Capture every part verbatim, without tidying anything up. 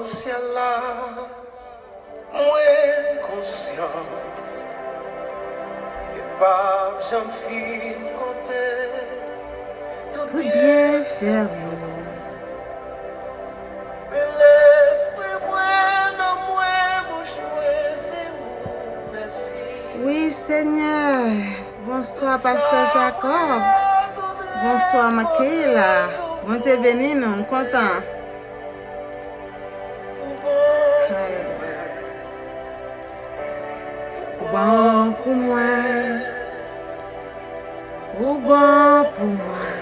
Syèl la, mwen konsyan, e p ap janm fin konte tout byenfè w yo. Men lespri mwen, nan mwen, bouch mwen di w mèsi. Wi, Senyè. Bonswa, Pastè Jacob. Bonswa, Makayla. Bondye beni nou, m kontan. Ou bon pou mwen. Ou bon pou mwen.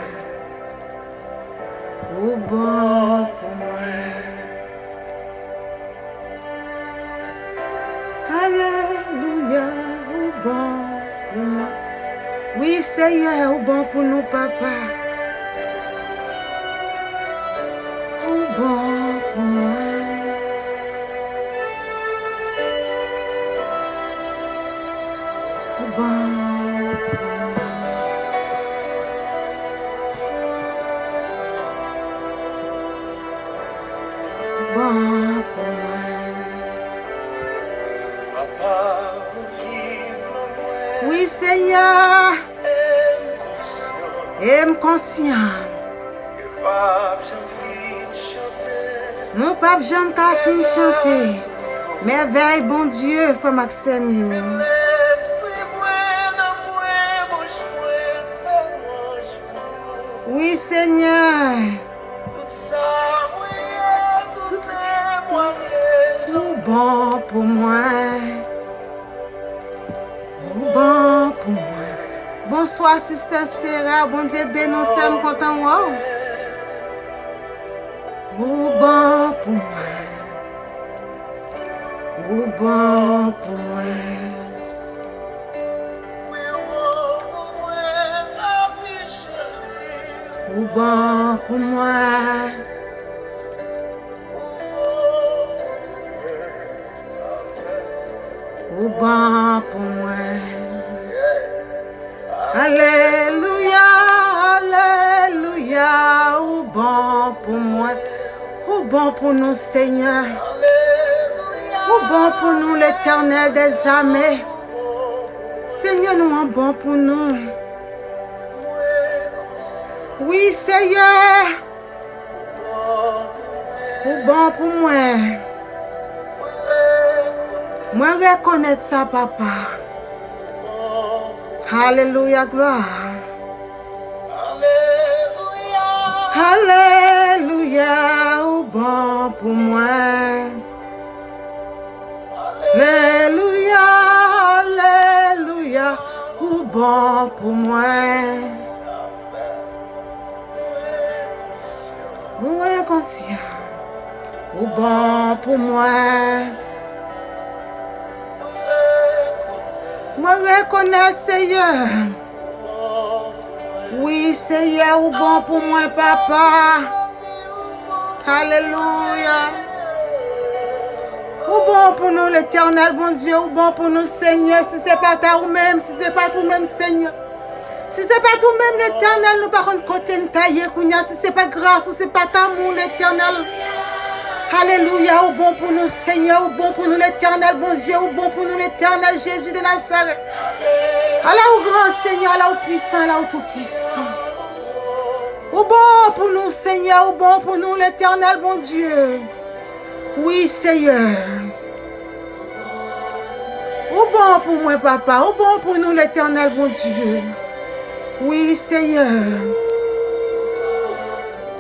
Ou bon pou mwen. Alelouya, ou bon pou mwen. Wi, Seyè, ou bon pou nou, Papa. Ou bon pou mwen. Ou bon pou mwen. Ou bon pou mwen. Wi, Senyè. E m konsyan. Nou p ap janm ka fin chante mèvèy Bondye, frè m ak sè m yo. Wi, Senyè. Tout ou bon pou mwen. Ou bon pou mwen. Bonswa, Sistè Sera. Bondye beni w, sè m, kontan wè w. Ou bon pou mwen. Ou bon pou mwen. Ou bon pou mwen. Ou bon pou mwen. Alelouya, alelouya, ou bon pou mwen. Ou bon pou nou, Senyè. Ou bon pou nou, Letènèl dèzame. Senyè, nou an bon pou nou. Wi, Seyè. Ou bon pou mwen. Mwen rekonèt sa, Papa. Alelouya, glwa. Alelouya, ou bon pou mwen. Alelouya, alelouya, ou bon pou mwen. Mwen konsyan, ou bon pou mwen. Mwen rekonèt, Seyè. Wi, Seyè, ou bon pou mwen, Papa. Alelouya. Ou bon pou nou, Letènèl Bondye, ou bon pou nou, Senyè. Si se pa ta ou menm, si se pa t ou menm, Senyè. Si se pa t ou menm, Letènèl, nou pa konn kote n ta ye kounye a. Si se pa t gras ou, se pa t amou, Letènèl. Alelouya, ou bon pou nou, Senyè, ou bon pou nou, Letènèl Bondye, ou bon pou nou, Letènèl Jezi de Nazarèt. Ala ou gran, Senyè, ala ou pwisan, ala ou toupwisan. Ou bon pou nou, Senyè, ou bon pou nou, Letènèl Bondye. Wi, Seyè. Ou bon pou mwen, Papa. Ou bon pou nou, Letènèl Bondye. Wi, Seyè.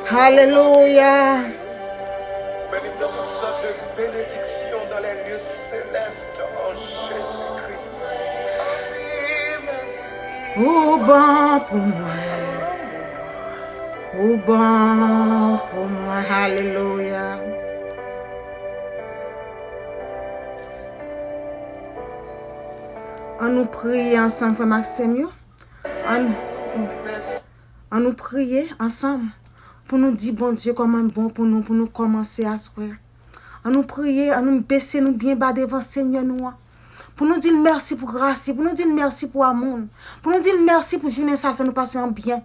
Alelouya. Bénis dans toutes sortes de bénédictions dans les lieux célestes en Jésus-Christ. Ou bon pou mwen. Ou bon pou mwen. Alelouya. An nou priye ansanm, frè m ak sè m yo. An, an nou priye ansanm pou nou di Bondye kòman l bon pou nou, pou nou kòmanse aswè. An nou priye, an nou bese nou byen ba devan Senyè nou an. Pou nou di l mèsi pou gras li, pou nou di l mèsi pou amou l, pou nou di l mèsi pou jounen sa l fè nou pase an byen.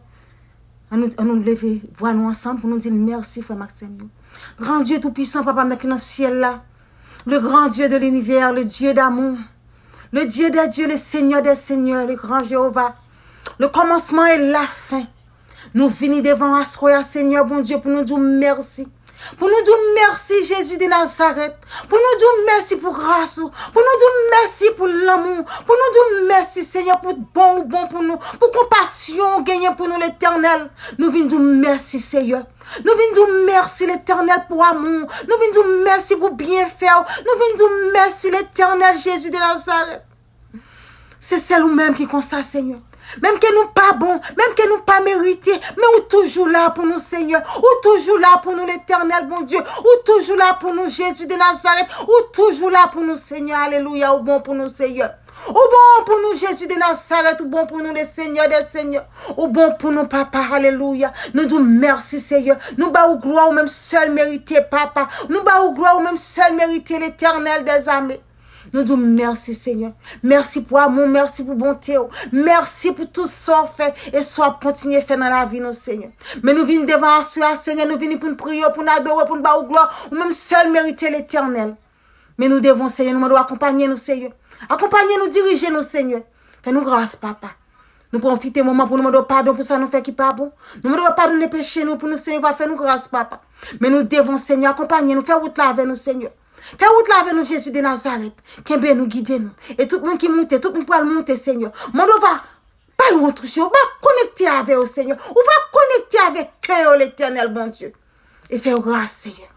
Ann nou, ann nou leve vwa nou ansanm pou nou di l mèsi, frè m ak sè m yo. Gran Dye toupisan, Papa m ki nan syèl la, le grand Dieu de l'univers, le Dieu d'amour, le Dieu des dieux, le Seigneur des seigneurs, le grand Jéhovah, le commencement et la fin. Nou vini devan w aswè a, Senyè Bondye, pou nou di w mèsi. Pou nou di w mèsi, Jezi de Nazarèt. Pou nou di w mèsi pou gras ou. Pou nou di w mèsi pou lanmou w. Pou nou di w mèsi, Senyè, pou bon ou bon pou nou. Pou konpasyon ou genyen pou nou, Letènèl. Nou vin di w mèsi, Senyè. Nou vin di w mèsi, Letènèl, pou amou w. Nou vin di w mèsi pou byenfè w. Nou vin di w mèsi, Letènèl, Jezi de Nazarèt. Se sèl ou menm ki konsa, Senyè. Menm ke nou pa bon, menm ke nou pa merite, men ou toujou la pou nou, Senyè. Ou toujou la pou nou, Letènèl Bondye. Ou toujou la pou nou, Jezi de Nazarèt. Ou toujou la pou nou, Senyè. Alelouya, ou bon pou nou, Senyè. Ou bon pou nou, Jezi de Nazarèt. Ou bon pou nou, le Senyè dè Senyè. Ou bon pou nou, Papa. Alelouya. Nou di w mèsi, Senyè. Nou ba ou glwa, ou menm sèl merite, Papa. Nou ba ou glwa, ou menm sèl merite, Letènèl dèzame. Nou di w mèsi, Senyè. Mèsi pou amou w, mèsi pou bonte w. Mèsi pou tout sa w fè e sa w ap kontinye fè nan lavi nou, Senyè. Men nou vin devan aswè a, Senyè, nou vini pou n priye w, pou n adore w, pou n ba ou glwa. Ou menm sèl merite, Letènèl. Men nou devan w, Senyè, nou mande w akonpanye nou, Senyè. Akonpanye nou, dirije nou, Senyè. Fè nou gras, Papa. Nou pwofite moman pou nou mande w padon pou sa nou fè ki pa bon. Nou mande w padone peche nou pou nou, Senyè, va fè nou gras, Papa. Men nou devan w, Senyè, akonpanye nou, fè wout la avè nou, Senyè. Fè wout la avè nou, Jezi de Nazarèt. Kenbe nou, gide nou. E tout moun ki moute, tout moun ki pral moute, Senyè. Mande w va bay yon touche, ou va konekte avè yo, Senyè. Ou va konekte avèk kè yo, Letènèl Bondye. E fè yo gras, Senyè.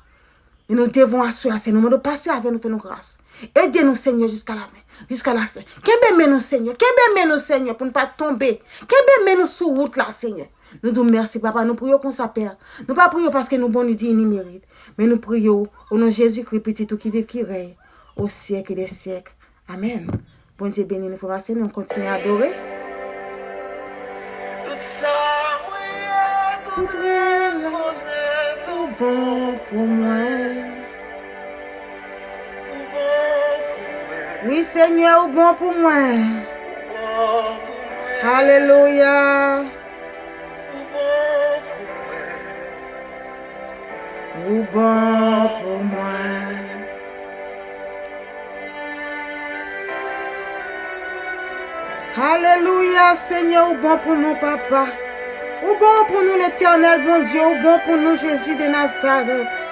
E nou devan aswè a, Senyè, nou mande w pase avè nou, fè nou gras. Ede nou, Senyè, jiska la fen, jiska la fen. Kenbe men nou, Senyè. Kenbe men nou, Senyè, pou n pa tonbe. Kenbe men nou sou wout la, Senyè. Nou di w mèsi, Papa. Nou priye w konsa, Pè. Nou pa priye w paske nou bon, nou di ni merit. Men nou priye w o non Jezikri, Pitit ou ki viv, ki rèy o syèk dè syèk. Amèn. Bondye beni nou, frè m ak sè m, nou kontinye adore. Tout sa mwen ye, tout rèv la, ou bon pou mwen. Wi, Senyè, ou bon pou mwen. Alelouya. Ou bon pou mwen. Alelouya, Senyè, ou bon pou nou, Papa. Ou bon pou nou, Letènèl Bondye, ou bon pou nou, Jezi de Nazarèt.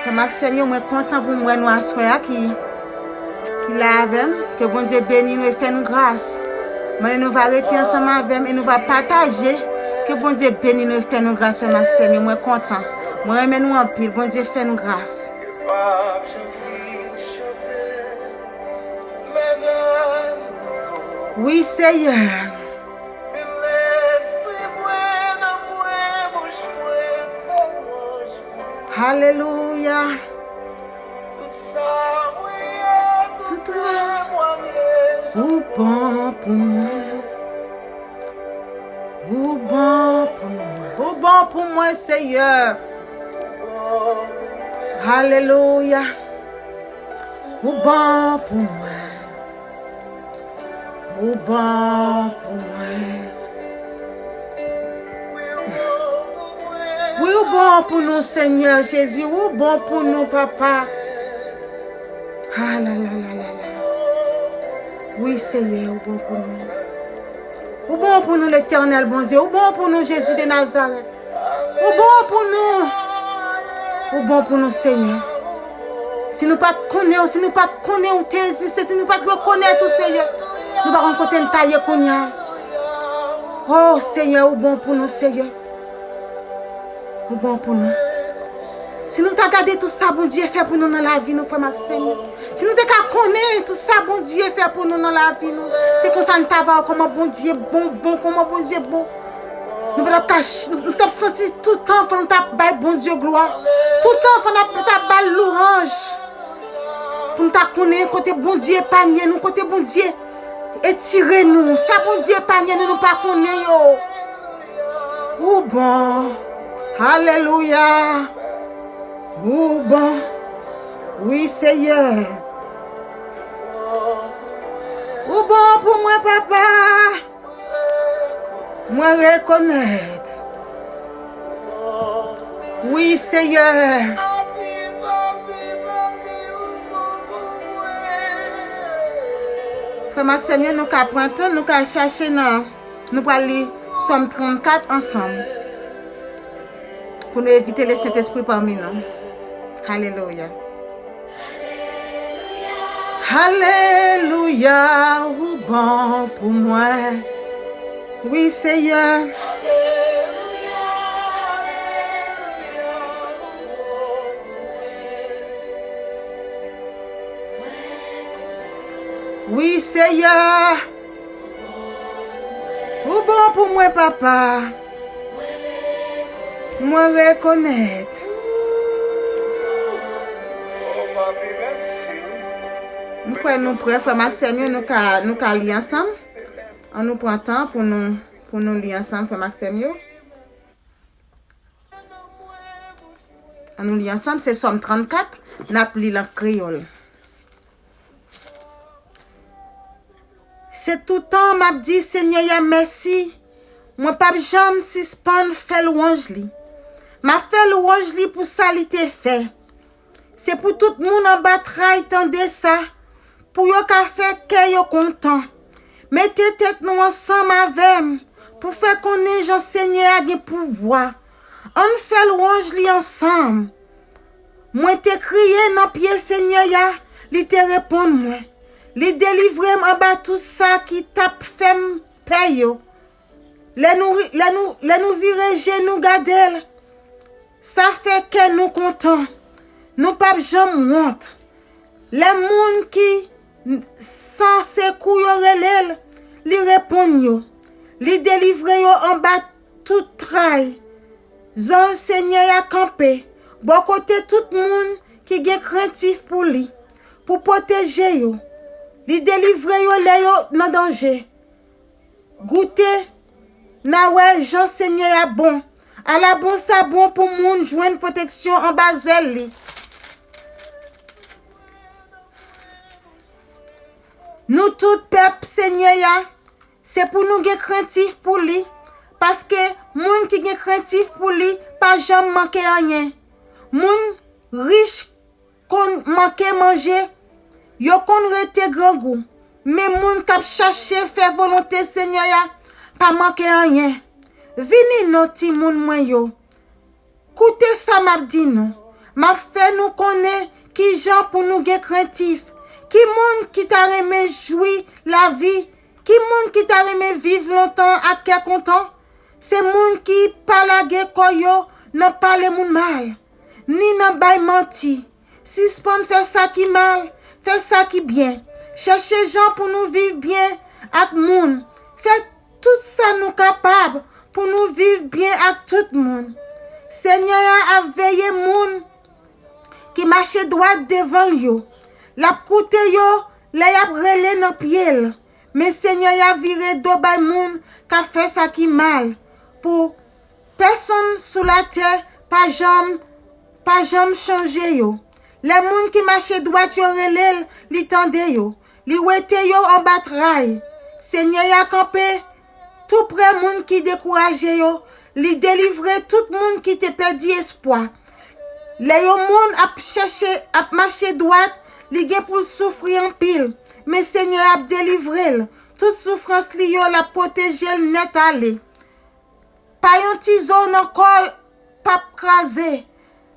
Frè m ak sè m yo, mwen kontan pou m wè nou aswè a ki, ki la avè m. Ke Bondye beni nou e fè nou gras. Mwen, nou va rete ansanm avè m e nou va pataje. Ke Bondye beni nou e fè nou gras, frè m ak sè m yo. Mwen kontan. Mwen renmen nou anpil. Bondye fè nou gras. Wi, Seyè. Alelouya. Tout sa mwen ye, tout temwanyaj ou bon pou mwen. Ou bon pou mwen. Ou bon pou mwen, Seyè. Alelouya. Ou bon pou mwen. Ou bon pou mwen. Wi, ou bon pou nou, Senyè Jezi. Ou bon pou nou, Papa. Alalalala. Wi, Senyè, ou bon pou nou. Ou bon pou nou, Letènèl Bondye. Ou bon pou nou, Jezi de Nazarèt. Ou bon pou nou. Ou bon pou nou, Senyè. Si nou pa t konnen w, si nou pa t konnen w te egziste, si nou pa t rekonèt ou, Senyè, nou pa konn kote n ta ye kounye a. O, Senyè, ou bon pou nou, Senyè. Ou bon pou nou. Si nou ta gade tout sa Bondye fè pou nou nan lavi nou, frè m ak sè m yo, si nou te ka konnen tout sa Bondye fè pou nou nan lavi nou, se konsa n ta va wè kòman Bondye bon, bon, kòman Bondye bon. Nou pa t ap ka ch-, nou t ap santi toutan fò nou t ap bay Bondye glwa. Toutan fò n ap, nou t ap ba l louwanj. Pou n ta konnen kote Bondye epanye nou, kote Bondye etire nou. Sa Bondye epanye nou, nou pa konnen yo. Ou bon. Alelouya. Ou bon. Wi, Seyè. Ou bon pou mwen, Papa. Mwen rekonèt. Wi, Seyè. Frè m ak sè m yo, nou ka pran tan, nou ka chache nan, nou pral li Sòm trannkat ansanm. Pou nou envite Lesentespri pami nou. Alelouya. Alelouya, ou bon pou mwen. Wi, Seyè. Wi, Seyè. Ou bon pou mwen, Papa. Mwen rekonèt. M kwè nou prè, frè m ak sè m yo, nou ka, nou ka li ansanm. An nou pran tan pou nou, pou nou li ansanm, frè m ak sè m yo. An nou li ansanm, se Sòm trannkat, n ap li l an kreyòl. Se toutan m ap di Senyè a mèsi. Mwen p ap janm sispann fè lwanj li. M ap fè lwanj li pou sa li te fè. Se pou tout moun anba tray tande sa, pou yo ka fè kè yo kontan. Mete tèt nou ansanm avè m pou fè konnen jan Senyè a gen pouvwa. Ann fè lwanj li ansanm. Mwen te kriye nan pye Senyè a, li te reponn mwen. Li delivre m anba tout sa ki t ap fè m pè yo. Lè nou, lè nou, lè nou vire je nou gade l, sa fè kè nou kontan. Nou p ap janm wont. Lè moun ki san sekou yo rele l, li reponn yo. Li delivre yo anba tout tray. Zanj Senyè a kanpe bò kote tout moun ki gen krentif pou li, pou pwoteje yo. Li delivre yo lè yo nan danje. Goute, n a wè jan Senyè a bon. Ala bon sa bon pou moun jwenn pwoteksyon anba zèl li. Nou tout pèp Senyè a, se pou nou gen krentif pou li, paske moun ki gen krentif pou li pa janm manke anyen. Moun rich konn manke manje, yo konn rete grangou, men moun k ap chache fè volonte Senyè a pa manke anyen. Vini non, timoun mwen yo, koute sa m ap di nou. M ap fè nou konnen ki jan pou nou gen krentif. Ki moun ki ta renmen jwi lavi? Ki moun ki ta renmen viv lontan ak kè kontan? Se moun ki pa lage kò yo nan pale moun mal, ni nan bay manti. Sispann fè sa ki mal, fè sa ki byen. Chèche jan pou nou viv byen ak moun. Fè tout sa nou kapab pou nou viv byen ak tout moun. Senyè a ap veye moun ki mache dwat devan l yo. L ap koute yo lè y ap rele nan pye l. Men Senyè a vire do bay moun k ap fè sa ki mal, pou pèsonn sou latè pa janm, pa janm chanje yo. Lè moun ki mache dwat yo rele l, li tande yo. Li wete yo anba tray. Senyè a kanpe toupre moun ki dekouraje yo. Li delivre tout moun ki te pèdi espwa. Lè yon moun ap chèche, ap mache dwat, li gen pou l soufri anpil. Men Senyè a ap delivre l. Tout soufrans li yo, l ap pwoteje l nèt ale. Pa yon ti zo nan kò l p ap kraze.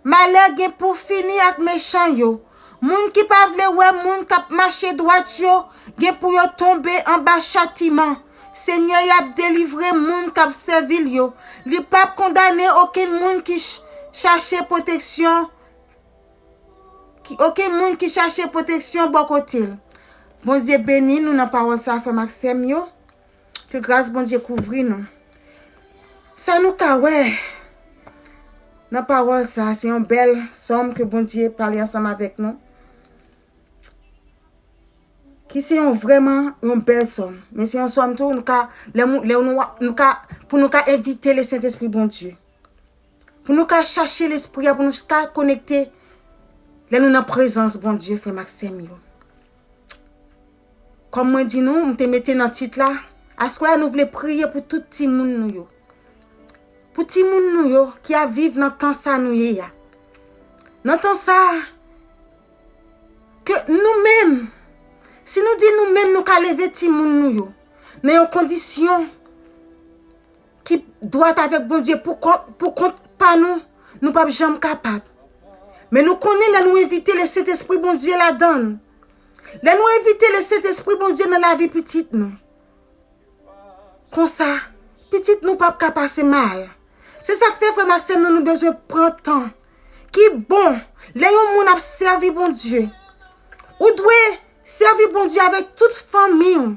Malè gen pou fini ak mechan yo. Moun ki pa vle wè moun k ap mache dwat yo gen pou yo tonbe anba chatiman. Senyè a ap delivre moun k ap sèvi l yo. Li p ap kondane okenn moun ki ch-, chache pwoteksyon, ki, okenn moun ki chache pwoteksyon bò kote l. Bondye beni nou nan pawòl sa, frè m ak sè m yo. Ke gras Bondye kouvri nou. Sa nou ka wè nan pawòl sa, se yon bèl sòm ke Bondye pale ansanm avèk nou. Ki se yon vrèman yon bèl sòm. Men se yon sòm tou, nou ka, lè nou, lè nou, nou ka, pou nou ka envite Lesentespri Bondye. Pou nou ka chache Lespri a, pou nou ka konekte lè nou nan prezans Bondye, frè m ak sè m yo. Kòm mwen di nou, m te mete nan tit la, aswè a nou vle priye pou tout timoun nou yo. Pou timoun nou yo ki ap viv nan tan sa nou ye a. Nan tan sa a, ke nou menm, si nou di nou menm nou ka leve timoun nou yo nan yon kondisyon ki dwat avèk Bondye pou kont, pou kont pa nou, nou p ap janm kapab. Men nou konnen lè nou envite Lesentespri Bondye ladan l, lè nou envite Lesentespri Bondye nan lavi pitit nou, konsa, pitit nou p ap ka pase mal. Se sa k fè, frè m ak sè m, nou, nou bezwen pran tan ki bon lè yon moun ap sèvi Bondye. Ou dwe sèvi Bondye avèk tout fanmi w,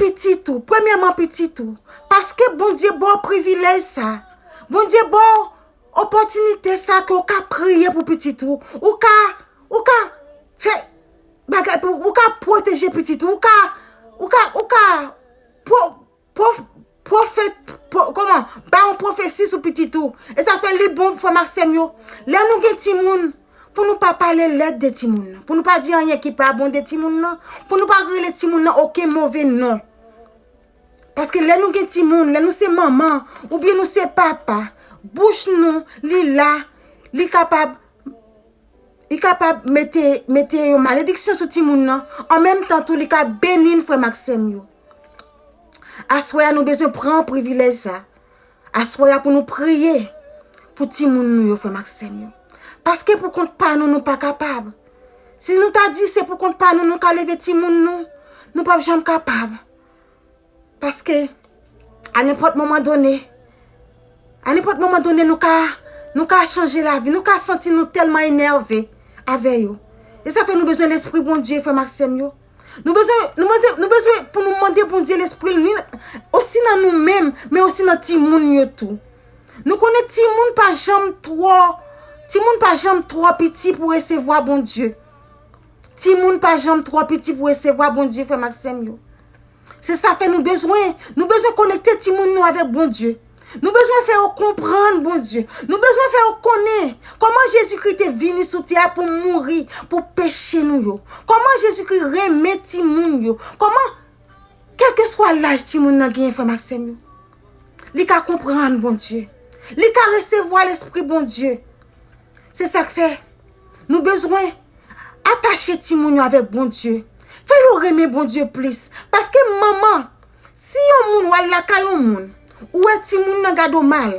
pitit ou, premyèman pitit ou. Paske Bondye ba w privilèj sa. Bondye ba w opòtinite sa ke w ka priye pou pitit ou. Ou ka, ou ka fè bagay pou, ou ka pwoteje pitit ou. Ou ka, ou ka, ou ka pwo-, pwo-, pwofet-, pwo-, kòman? Bay yon pwofesi sou pitit ou. E sa fè li bon, frè m ak sè m yo. Lè nou gen timoun, pou nou pa pale lèd de timoun nan. Pou nou pa di anyen ki pa bon de timoun nan. Pou nou pa rele timoun nan okenn move non. Paske lè nou gen timoun, lè nou se manman, oubyen nou se papa, bouch nou, li la, li kapab, li kapab mete, mete yon malediksyon sou timoun nan, an menm tan tou li ka beni n, frè m ak sè m yo. Aswè a nou bezwen pran privilèj sa. Aswè a pou nou priye pou timoun nou yo, frè m ak sè m yo. Paske pou kont pa nou, nou pa kapab. Si nou ta di se pou kont pa nou, nou ka leve timoun nou, nou p ap janm kapab. Paske, a nenpòt moman done, a nenpòt moman done, nou ka, nou ka chanje lavi, nou ka santi nou tèlman enève avè yo. E sa fè nou bezwen Lespri Bondye, frè m ak sè m yo. Nou bezwen, nou mande, nou bezwen pou nou mande Bondye Lespri l, ni osi nan nou menm, men osi nan timoun yo tou. Nou konnen timoun pa janm twò, timoun pa janm twò piti pou resevwa Bondye. Timoun pa janm twò piti pou resevwa Bondye, frè m ak sè m yo. Se sa fè nou bezwen, nou bezwen konekte timoun nou avèk Bondye. Nou bezwen fè yo konprann Bondye. Nou bezwen fè yo konnen kòman Jezikri te vini sou tè a pou mouri pou peche nou yo. Kòman Jezikri renmen timoun yo. Kòman, kèlkeswa laj timoun nan genyen, frè m ak sè m yo, li ka konprann Bondye. Li ka resevwa Lespri Bondye. Se sa k fè nou bezwen atache timoun yo avèk Bondye. Fè yo renmen Bondye plis. Paske manman, si yon moun w al lakay yon moun, ou wè timoun nan gade w mal.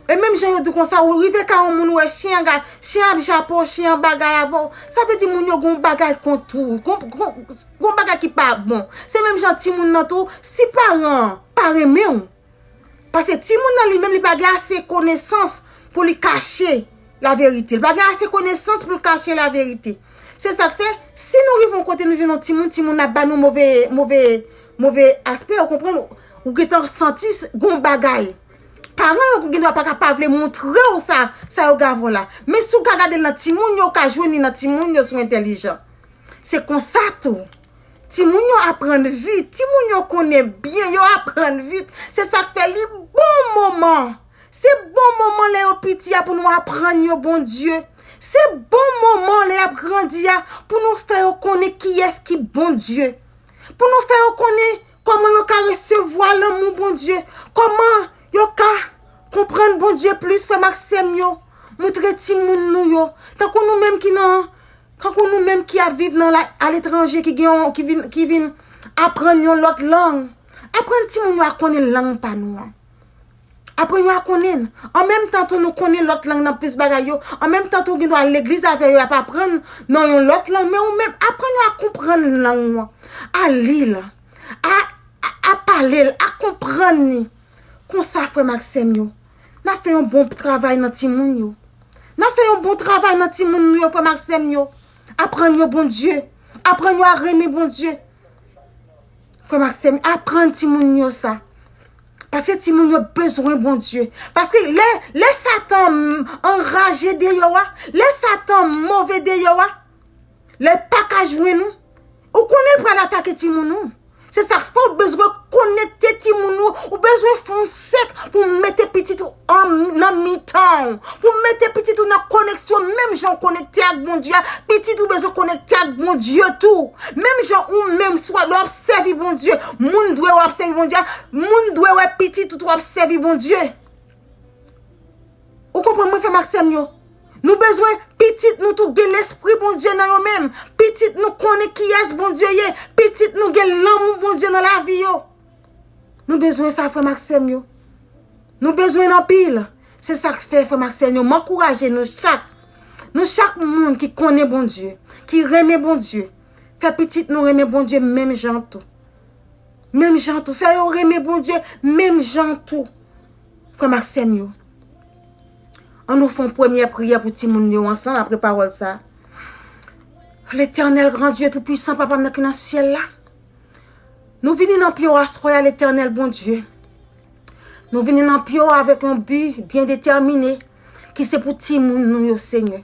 E menm jan yo di konsa, ou rive kay yon moun, ou wè chen an ga-, chen an ap jape w, chen an bagay avè w. Sa vle di moun yo gon bagay kont ou, gon, gon, gon bagay ki pa bon. Se menm jan timoun nan tou, si paran an pa renmen w, paske timoun nan li menm, li pa gen ase konesans pou li kache laverite. Li pa gen ase konesans pou l kache laverite. Se sa k fè, si nou rive yon kote, nou jwenn yon timoun, timoun nan ap ba nou move, move, move aspè, ou konprann, ou gentan santi s-, gon bagay. Paran yo gendwa pa ka pa vle montre w sa, sa yo gen avè w la. Men si w ka gade l nan timoun yo, w ka jwenn li nan timoun yo si w entèlijan. Se konsa tou. Timoun yo aprann vit, timoun yo konnen byen, yo aprann vit. Se sa k fè li bon moman. Se bon moman lè yo piti a pou nou aprann yo Bondye. Se bon moman lè y ap grandi a pou nou fè yo konnen kiyès ki Bondye. Pou nou fè yo konnen kòman yo ka resevwa lanmou Bondye. Kòman yo ka konprann Bondye plis, frè m ak sè m yo. Montre timoun nou yo. Tankou nou menm ki nan Kankou nou menm ki ap viv nan la, aletranje, ki gen yon, ki vin, ki vin aprann yon lòt lang. Aprann timoun yo a konnen lang pa nou an. Aprann yo a konnen l. An menm tan tou nou konnen lòt lang nan plis bagay yo. An menm tan tou gen dwa al legliz avè yo, y ap aprann nan yon lòt lang. Men ou menm, aprann yo a konprann lang ou an. A li l. A, a, a pale l. A konprann li. Konsa, frè m ak sè m yo, n ap fè yon bon travay nan timoun yo. N ap fè yon bon travay nan timoun nou yo, frè m ak sè m yo. Aprann yo Bondye. Aprann yo a renmen Bondye. Frè m ak sè m, aprann timoun yo sa. Paske timoun yo bezwen Bondye. Paske lè, lè Satan anraje deyò a, lè Satan move deyò a, lè l pa ka jwenn ou, ou konnen l pral atake timoun ou. Se sa k fè w bezwen konekte timoun ou. Ou bezwen fè yon sèk pou w mete pitit ou an, nan mitan w. Pou w mete pitit ou nan koneksyon, menm jan w konekte ak Bondye a, pitit ou bezwen konekte ak Bondye tou. Menm jan ou menm, si w ap, lè w ap sèvi Bondye, moun dwe wè w ap sèvi Bondye a, moun dwe wè pitit ou tou ap sèvi Bondye. Ou konprann mwen, frè m ak sè m yo? Nou bezwen pitit nou tou gen lespri Bondye nan yo menm. Pitit nou konnen kiyès Bondye ye. Pitit nou gen lanmou Bondye nan lavi yo. Nou bezwen sa, frè m ak sè m yo. Nou bezwen l anpil. Se sa k fè, frè m ak sè m yo, m ankouraje nou chak. Nou chak moun ki konnen Bondye, ki renmen Bondye, fè pitit nou renmen Bondye menm jan tou. Menm jan tou. Fè yo renmen Bondye menm jan tou. Frè m ak sè m yo, ann nou fè yon premyè priyè pou timoun yo ansanm apre pawòl sa. Letènèl, gran Dye toupwisan, Papa m nan ki nan syèl la, nou vini nan pye w aswè a, Letènèl Bondye. Nou vini nan pye w avèk yon bi byen detèmine, ki se pou timoun nou yo, Senyè.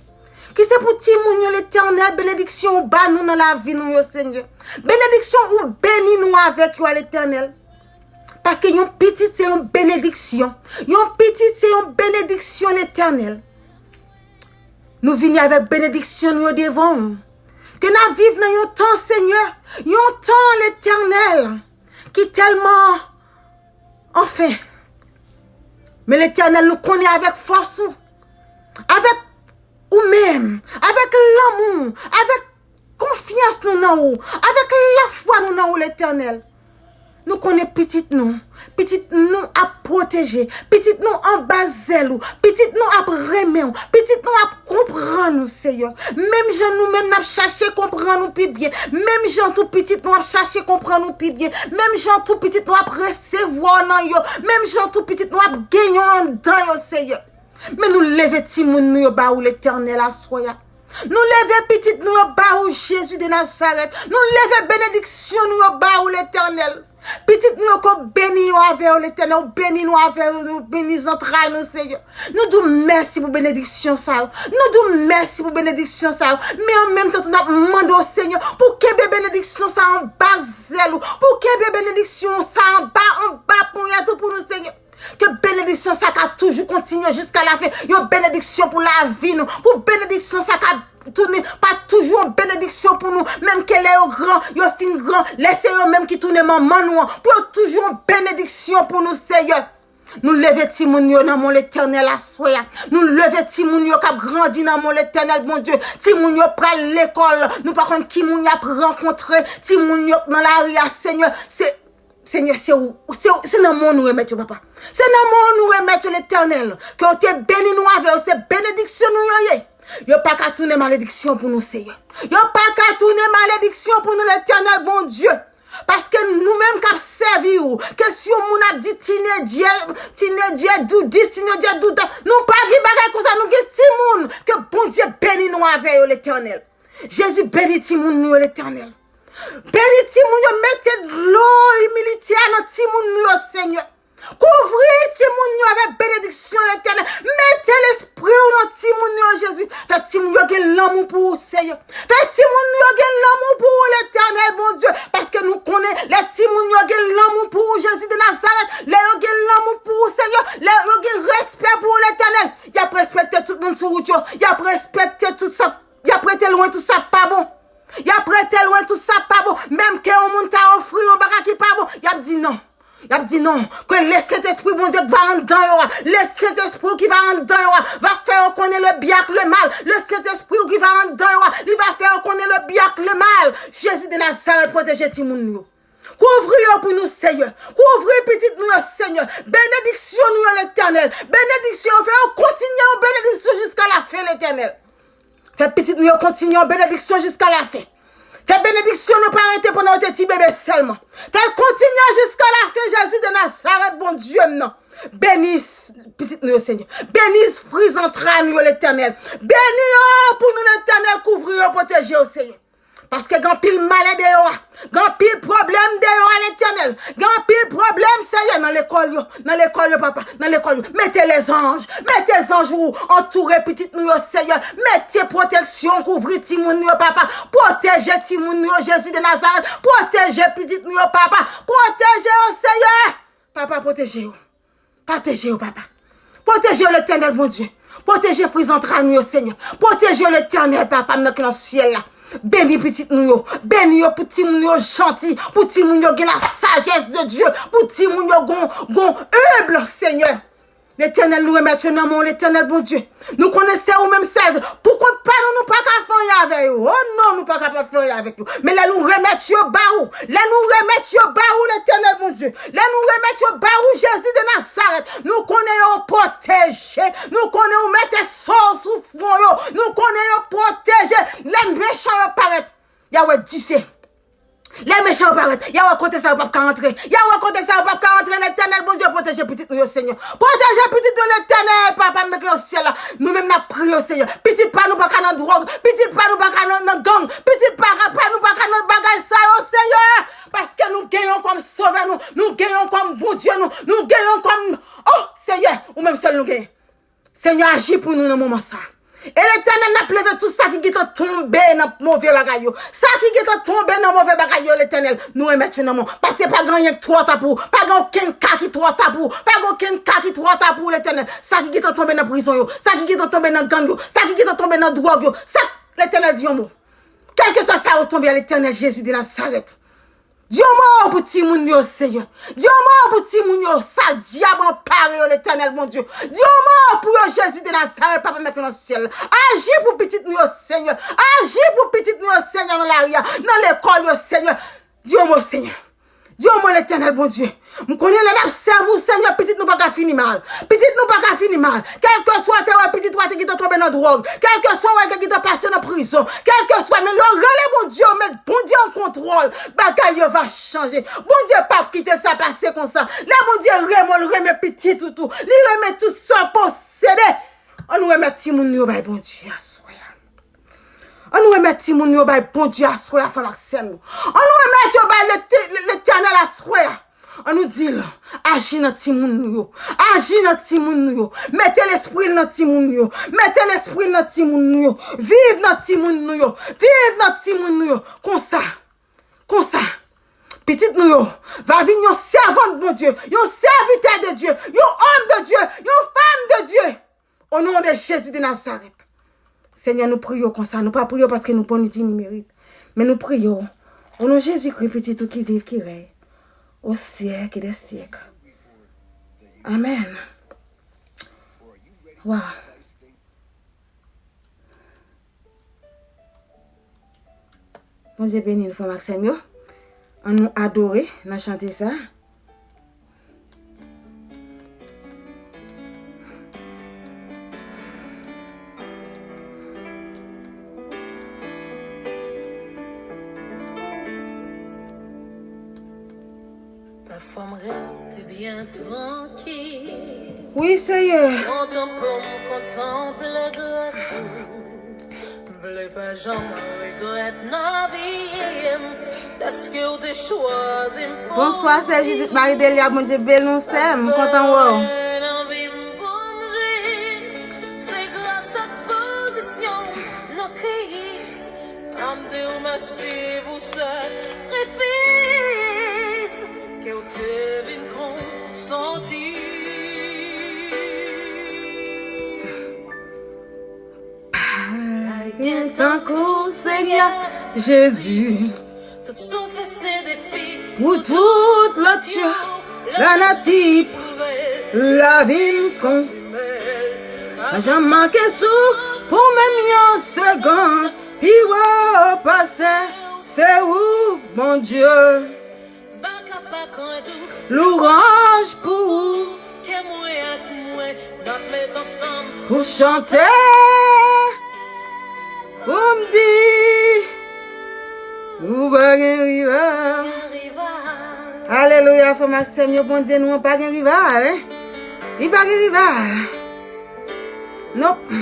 Ki se pou timoun yo, Letènèl, benediksyon ou ba nou nan lavi nou yo, Senyè. Benediksyon ou beni nou avèk yo a, Letènèl. Paske yon pitit se yon benediksyon. Yon pitit se yon benediksyon, Letènèl. Nou vini avèk benediksyon nou yo devan w. Ke n ap viv nan yon tan, Senyè, yon tan, Letènèl, ki tèlman, anfen. Men, Letènèl, nou konnen avèk fòs ou, avèk ou menm, avèk lanmou, avèk konfyans nou nan ou, avèk lafwa nou nan ou, Letènèl. Nou konnen pitit nou, pitit nou ap pwoteje, pitit nou anba zèl ou, pitit nou ap renmen w, pitit nou ap konprann ou, Senyè. Menm jan nou menm n ap chache konprann ou pi byen, menm jan tou pitit nou ap chache konprann ou pi byen, menm jan tou pitit nou ap resevwa w nan yo, menm jan tou pitit nou ap genyen w anndan yo, Senyè. Men nou leve timoun nou yo ba ou, Letènèl, aswè a. Nou leve pitit nou yo ba ou, Jezi de Nazarèt. Nou leve benediksyon nou yo ba ou, Letènèl. Pitit nou yo ke w beni yo avè yo, Letènèl. Ou beni nou avè yo, nou beni zantray nou, Senyè. Nou di w mèsi pou benediksyon sa yo. Nou di w mèsi pou benediksyon sa yo. Men an menm tan tou, n ap mande w, Senyè, pou w kenbe benediksyon sa yo anba zèl ou. Pou w kenbe benediksyon sa yo anba, anba ponyèt ou pou nou, Senyè. Ke benediksyon sa ka toujou kontinye jiska lafen. Yon benediksyon pou lavi nou. Pou benediksyon sa ka tounen, pa toujou yon benediksyon pou nou. Menm ke lè yo gran, yo fin gran, lè se yo menm ki tounen manman nou an. Pou yo toujou yon benediksyon pou nou, Senyè. Nou leve timoun yo nan men w, Letènèl, aswè a. Nou leve timoun yo k ap grandi nan men w, Letènèl, Bondye. Timoun yo pral lekòl. Nou pa konn ki moun y ap rankontre. Timoun yo nan lari a, Senyè. Se Senyè, se ou, se, se nan men w nou remèt yo, papa. Se nan men w nou remèt yo, Letènèl. Ke w te beni nou avè yo, se benediksyon nou yo ye. Yo pa ka tounen malediksyon pou nou, Senyè. Yo pa ka tounen malediksyon pou nou, Letènèl, Bondye. Paske nou menm k ap sèvi w, ke si yon moun ap di tinedjè, tinedjè doudis, tinedjè douda, nou pa gen bagay konsa, nou gen timoun. Ke Bondye beni nou avè yo, Letènèl. Jezi, beni timoun nou yo, Letènèl. Beni timoun yo, mete dlo imilite a nan timoun nou yo, Senyè. Kouvri timoun yo avèk benediksyon, Letènèl. Mete lespri w nan timoun yo, Jezi. Fè timoun yo gen lanmou pou ou, Senyè. Fè timoun yo gen lanmou pou ou, Letènèl, Bondye. Paske nou konnen, lè timoun yo gen lanmou pou ou, Jezi de Nazarèt, lè yo gen lanmou pou ou, Senyè, lè yo gen respè pou ou, Letènèl, y ap respekte tout moun sou wout yo. Y ap respekte tout sa, y ap rete lwen tout sa k pa bon. Y ap rete lwen tout sa k pa bon. Menm ke yon moun ta ofri yon bagay ki pa bon, y ap di non. Y ap di non. Ke le Sentespri Bondye ki va anndan yo a, le Sentespri ki va anndan yo a, va fè yo konnen le byen ak le mal. Le Sentespri ki va anndan yo a, li va fè yo konnen le byen ak le mal. Jezi de Nazarèt, pwoteje timoun nou yo. Kouvri yo pou nou, Senyè. Kouvri pitit nou yo, Senyè. Benediksyon nou yo, Letènèl. Benediksyon yo, fè yo kontinye yon benediksyon jiska lafen, Letènèl. Fè pitit nou yo kontinye yon benediksyon jiska lafen. Fè benediksyon nou pa rete pandan yo te ti bebe sèlman. Fè l kontinye jiska lafen, Jezi de Nazarèt, Bondye m nan. Beni s-, pitit nou yo, Senyè. Beni fri zantray nou yo, Letènèl. Beni yo pou nou, Letènèl. Kouvri yo, pwoteje yo, Senyè. Paske gen anpil malè deyò a. Gen anpil pwoblèm deyò a, Letènèl. Gen anpil pwoblèm, Seyè, nan lekòl yo. Nan lekòl yo, papa. Nan lekòl yo. Mete lezanj. Mete zanj ou antoure pitit nou yo, Seyè. Mete pwoteksyon, kouvri timoun nou yo, papa. Pwoteje timoun nou yo, Jezi de Nazarèt. Pwoteje pitit nou yo, papa. Pwoteje yo, Seyè. Papa, pwoteje yo. Pwoteje yo, papa. Pwoteje yo, Letènèl Bondye. Pwoteje fwi zantray nou yo, Senyè. Pwoteje yo, Letènèl, papa m nan ki nan syèl la. Beni pitit nou yo. Beni yo pou timoun yo janti, pou timoun yo gen la sagesse de Dieu, pou timoun yo gon, gon enb, Senyè. Letènèl, nou remèt yo nan men w, Letènèl Bondye. Nou konnen se ou menm sèl. Pou kont pa nou, nou pa ka fè anyen avè yo. O non, nou pa ka pa fè anyen avèk yo. Men lè nou remèt yo ba ou, lè nou remèt yo ba ou, Letènèl Bondye, lè nou remèt yo ba ou, Jezi de Nazarèt, nou konnen yo pwoteje. Nou konnen ou mete so sou fwon yo. Nou konnen yo pwoteje. Lè mechan yo parèt, y a wè dife. Lè mechan yo parèt, y a wè kote sa yo p ap ka antre. Y a wè kote sa yo p ap ka antre. Letènèl Bondye, pwoteje pitit nou yo, Senyè. Pwoteje pitit nou, Letènèl, papa m nan ki nan syèl la. Nou menm n ap priye w, Senyè. Pitit pa nou pa ka nan dwòg. Pitit pa nou pa ka nan, nan gang. Pitit pa, pa nou pa ka nan bagay sa yo, Senyè. Paske nou gen yon kòm sovè nou. Nou gen yon kòm Bondye nou. Nou gen yon kòm, o, Senyè, ou menm sèl nou genyen. Senyè, aji pou nou nan moman sa. E Letènèl, n ap leve tout sa ki gentan tonbe nan move bagay yo. Sa ki gentan tonbe nan move bagay yo, Letènèl, nou remèt yo nan men w. Paske pa gen anyen ki twò ta pou ou. Pa gen okenn ka ki twò ta pou ou. Pa gen okenn ka ki twò ta pou ou, Letènèl. Sa ki gentan tonbe nan prizon yo. Sa ki gentan tonbe nan gang yo. Sa ki gentan tonbe nan dwòg yo. Sa, Letènèl, di yon mo. Kèlkeswa sa yo tonbe a, Letènèl Jezi de Nazarèt. Di yon mo pou timoun yo, Senyè. Di yon mo pou timoun yo. Sa dyab anpare yo, Letènèl Bondye. Di yon mo pou yo, Jezi de Nazarèt, papa m nan syèl. Aji pou pitit nou yo, Senyè. Aji pou pitit nou yo, Senyè, nan lari a, nan lekòl yo, Senyè. Di yon mo, Senyè. Di yon mo, Letènèl Bondye. M konnen lè n ap sèvi w, Senyè, pitit nou pa ka fini mal. Pitit nou pa ka fini mal. Kèlkeswa w te wè pitit ou a te gentan tonbe nan dwòg, kèlkeswa w te gentan pase nan prizon, kèlkeswa, men lè w rele Bondye, w met Bondye an kontwòl, bagay yo va chanje. Bondye p ap kite sa pase konsa. Lè Bondye renmen w, l renmen pitit ou tou. Li renmen tout sa w posede. Ann nou remèt timoun nou yo bay Bondye aswè a. Ann nou remèt timoun yo bay Bondye aswè a, frè m ak sè m yo. Ann nou remèt yo bay Lete-, Letènèl aswè a. Ann nou di l, aji nan timoun nou yo. Aji nan timoun nou yo. Mete lespri l nan timoun nou yo. Mete lespri l nan timoun nou yo. Viv nan timoun nou yo. Viv nan timoun nou yo. Konsa, konsa, pitit nou yo va vin yon sèvant Bondye, yon sèvitè de Dye, yon òm de Dye, yon fanm de Dye. O non de Jezi de Nazarèt. Senyè, nou priye w konsa. Nou pa priye w paske nou bon ni di ni merit. Men nou priye w o non Jezikri, Pitit ou ki viv, ki rèy o syèk dè syèk. Amèn. Waw. Bondye beni nou, frè m ak sè m yo. Ann nou adore nan chante sa. Pafwa m rete byen trankil. Wi, Seyè. Kontan pou m kontanple gras ou. M vle pa janm regrèt nan vi m, dèske w te chwazi m pou Bonswa, sè Judith Marie Delia, Bondye beni w, sè m, m kontan wè w. Nan vi m pou m jis, se gras ak pozisyon m nan Kris. M ap di w mèsi pou sakrifis ke w te vin konsanti. Pa gen tankou w, Senyè Jezi. Tout soufrans e defi, pou tout lòt yo, lanati pwouve, lavi m konfime l. Pa janm manke sou pou menm yon segonn, pi wo pase w, se ou, Bondye. Louwanj pou ou. Kè mwen ak mwen, n ap met ansanm pou chante, pou m di, ou pa gen rival. Alelouya, frè m ak sè m yo, Bondye nou an pa gen rival, en. Li pa gen rival. Nonp.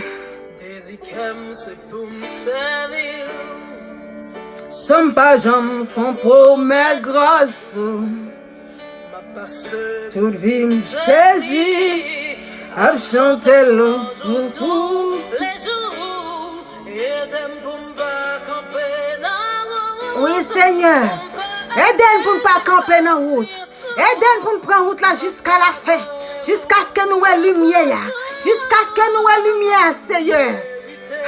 Dezi kè m se pou m sèvi w. San m pa janm konpwomèt gras ou. Tout vi m, Jezi, ap chante lwanj ou. Wi, Senyè. Ede n pou n pa kanpe nan wout. Ede n pou n pran wout la jiska lafen. Jiskaske nou wè limyè a. Jiskaske nou wè limyè a, Senyè.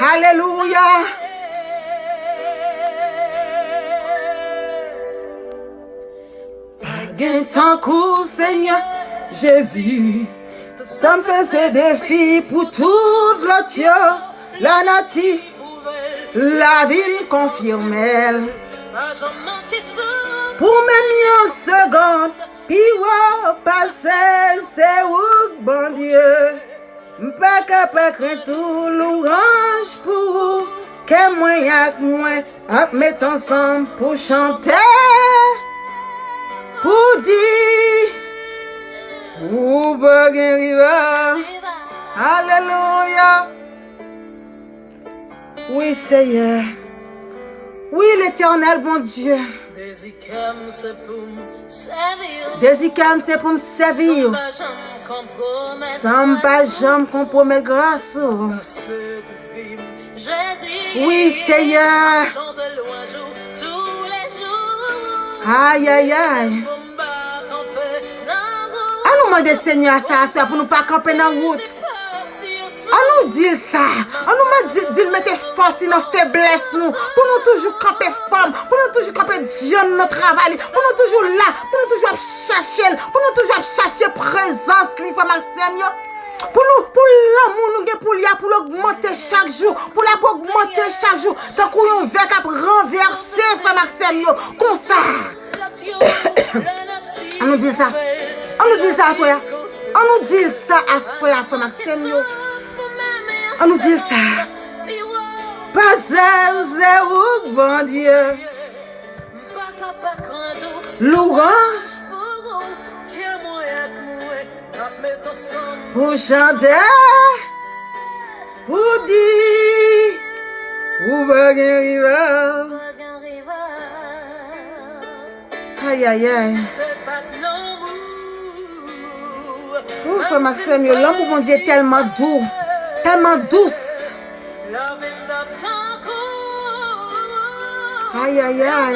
Alelouya. Pa gen tankou Senyè Jezi. Sa m fè se defi pou tout lòt yo. Lanati, lavi m konfime l. Pou menm yon segonn, pi wo pase se ou k Bondye. M pa ka pa krent ou, lwanj pou ou. Kè mwen ak mwen ap met ansanm pou chante, pou di, ou pa gen rival. Alelouya. Wi, Senyè. Wi, Letènèl Bondye. Dezi kè m se pou m sèvi ou. Dezi kè m se pou m sèvi ou. San m pa janm konpwomèt. San m pa janm konpwomèt gras ou. Pase tout vi m, Jezi. Wi, Senyè. Chante lwanj ou toulejou. Ayayay. Pou m pa kanpe nan wout. An nou mande Senyè a sa aswè a pou nou pa kanpe nan wout. An nou di l sa. An nou mande, di l mete fòs li nan feblès nou. Pou nou toujou kanpe fèm. Pou nou toujou kanpe djanm nan travay li. Pou nou toujou la. Pou nou toujou ap chèche l. Pou nou toujou ap chèche prezans li, frè m ak sè m yo. Pou nou, pou lanmou nou gen pou li a, pou l ogmante chak jou. Pou l ap ogmante chak jou. Tankou yon vè k ap ranvèse, frè m ak sè m yo. Konsa. An nou di l sa. An nou di l sa aswè a. An nou di l sa aswè a, frè m ak sè m yo. An nou di l sa. Pase se ou k Bondye. Lwanj pou chante, pou di, ou pa gen rival. Ayayay. Ou, frè m ak sè m yo, lanmou Bondye tèlman dou, tèlman dous. Ayayay.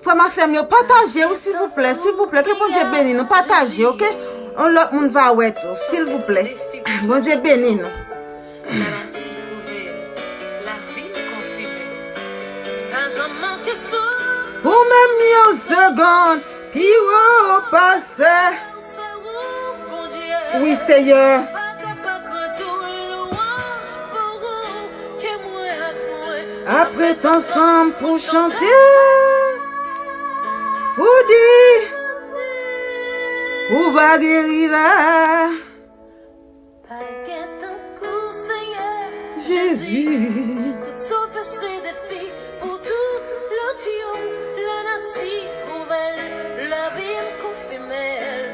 Frè m ak sè m yo, pataje wi, silvouplè, silvouplè, ke Bondye beni nou, pataje, oke? Yon lòt moun va wè tou, silvouplè. Bondye beni nou. Pou menm yon segonn, pi wo pase. Wi, Senyè. Ap ret ansanm pou chante, pou di, ou pa gen rival. Pa gen tankou Senyè Jezi. Tout sove se defi pou tout lòt yo. Lanati ouvè l, lavi m konfime l.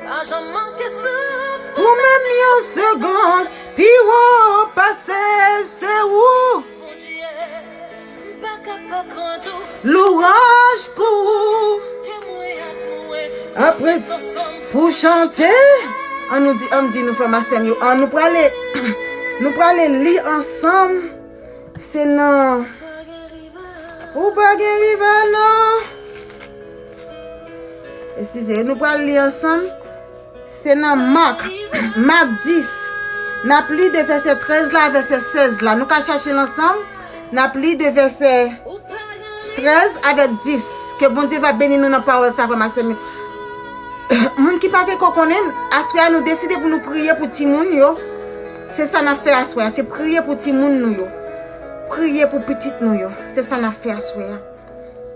Pa janm manke souf. Pou menm yon segonn, pi wo pase se ou. Bondye. Lwanj pou ou. Apre, pou chante. An nou di, an m di nou, frè m ak sè m yo, an nou prale, nou prale li ansanm. Se nan, ou pa gen rival non. Eskize, nou pral li ansanm. Se nan Mak, Mak dis. N ap li de vèsè trèz la a vèsè sèz la. Nou ka chache l ansanm. N ap li de vèsè trèz avèk dis. Ke Bondye va beni nou nan pawòl sa, frè m ak sè m yo. Moun ki pa te ko konnen, aswè a nou deside pou nou priye pou timoun yo. Se sa n ap fè aswè a, se priye pou timoun nou yo. Priye pou pitit nou yo. Se sa n ap fè aswè a.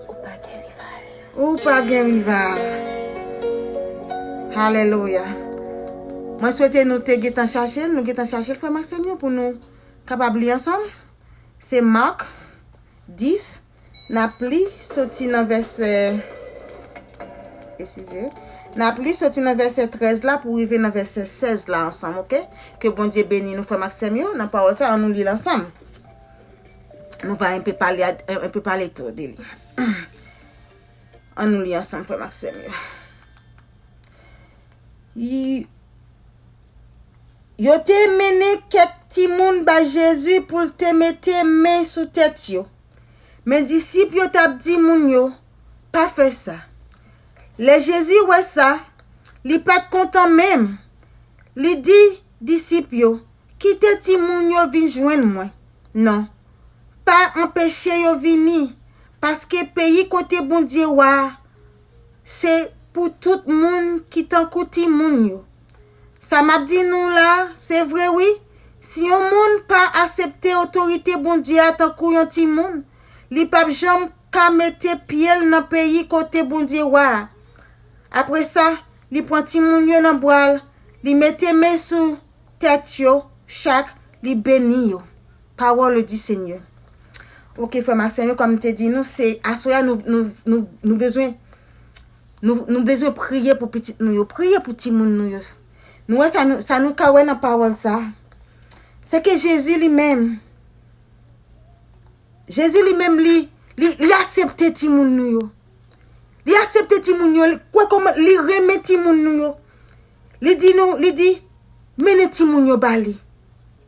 Ou pa gen rival. Ou pa gen rival. Alelouya. Mwen swete nou te gentan chache l, nou gentan chache l, frè m ak sè m yo, pou nou kapab li ansanm. Se Mak dis, n ap li soti nan vèsè, eskize, N ap li soti nan vèsè trèz la pou rive nan vèsè sèz la ansanm, oke? Ke Bondye beni nou, frè m ak sè m yo, nan pawòl sa, ann nou li l ansanm. Nou va enpe pale, enpe pale tou de li. Ann nou li ansanm, frè m ak sè m yo. Y-, Yo te mennen kèk timoun bay Jezi pou l te mete men sou tèt yo. Men disip yo t ap di moun yo, "Pa fè sa." Lè Jezi wè sa, li pa t kontan menm. Li di disip yo, "Kite timoun yo vin jwenn mwen. Non, pa anpeche yo vini, paske peyi kote Bondye wa a, se pou tout moun ki tankou timoun yo." Sa m ap di nou la, se vre wi. Si yon moun pa aksepte otorite Bondye a tankou yon timoun, li p ap janm ka mete pye l nan peyi kote Bondye wa a. Apre sa, li pran timoun yo nan bra l, li mete men sou tèt yo chak, li beni yo. Parole du Seigneur. Oke, frè m ak sè m yo, kòm m te di nou, se aswè a nou, nou, nou, nou bezwen, nou, nou bezwen priye pou pitit nou yo, priye pou timoun nou yo. Nou wè sa nou, sa nou ka wè nan pawòl sa, se ke Jezi li menm, Jezi li menm, li, li, li aksepte timoun nou yo. Li aksepte timoun yo, li kwè kòman li renmen timoun nou yo. Li di nou, li di, "Mennen timoun yo ba li."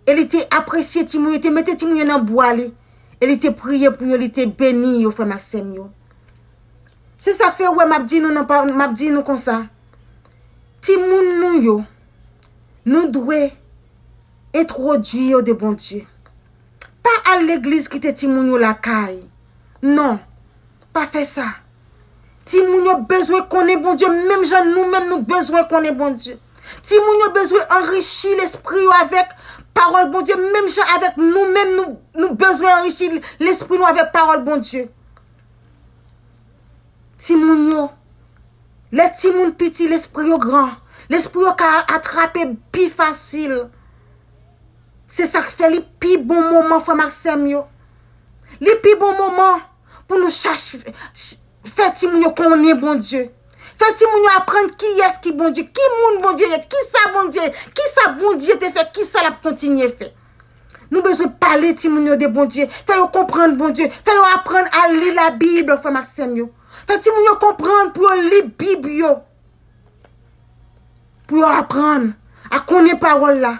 E li te apresye timoun yo, te mete timoun yo nan bra li. E li te priye pou yo, li te beni yo, frè m ak sè m yo. Se sa k fè, wè, m ap di nou nan pa, m ap di nou konsa. Timoun nou yo, nou dwe entwodui yo de Bondye. Pa al legliz kite timoun yo lakay. Non, pa fè sa. Timoun yo bezwen konnen Bondye, menm jan nou menm nou bezwen konnen Bondye. Timoun yo bezwen anrichi lespri yo avèk pawòl Bondye, menm jan avèk nou menm nou, nou bezwen anrichi lespri nou avèk pawòl Bondye. Timoun yo, lè timoun piti, lespri yo gran. Lespri yo ka atrape pi fasil. Se sa k fè li pi bon moman, frè m ak sè m yo. Li pi bon moman pou nou chache, ch-, fè timoun yo konnen Bondye. Fè timoun yo aprann kiyès ki Bondye, ki moun Bondye ye, kisa Bondye, kisa Bondye te fè, kisa l ap kontinye fè. Nou bezwen pale timoun yo de Bondye, fè yo konprann Bondye, fè yo aprann a li Labib, frè m ak sè m yo. Fè timoun yo konprann pou yo li Bib yo. Pou yo aprann a konnen pawòl la.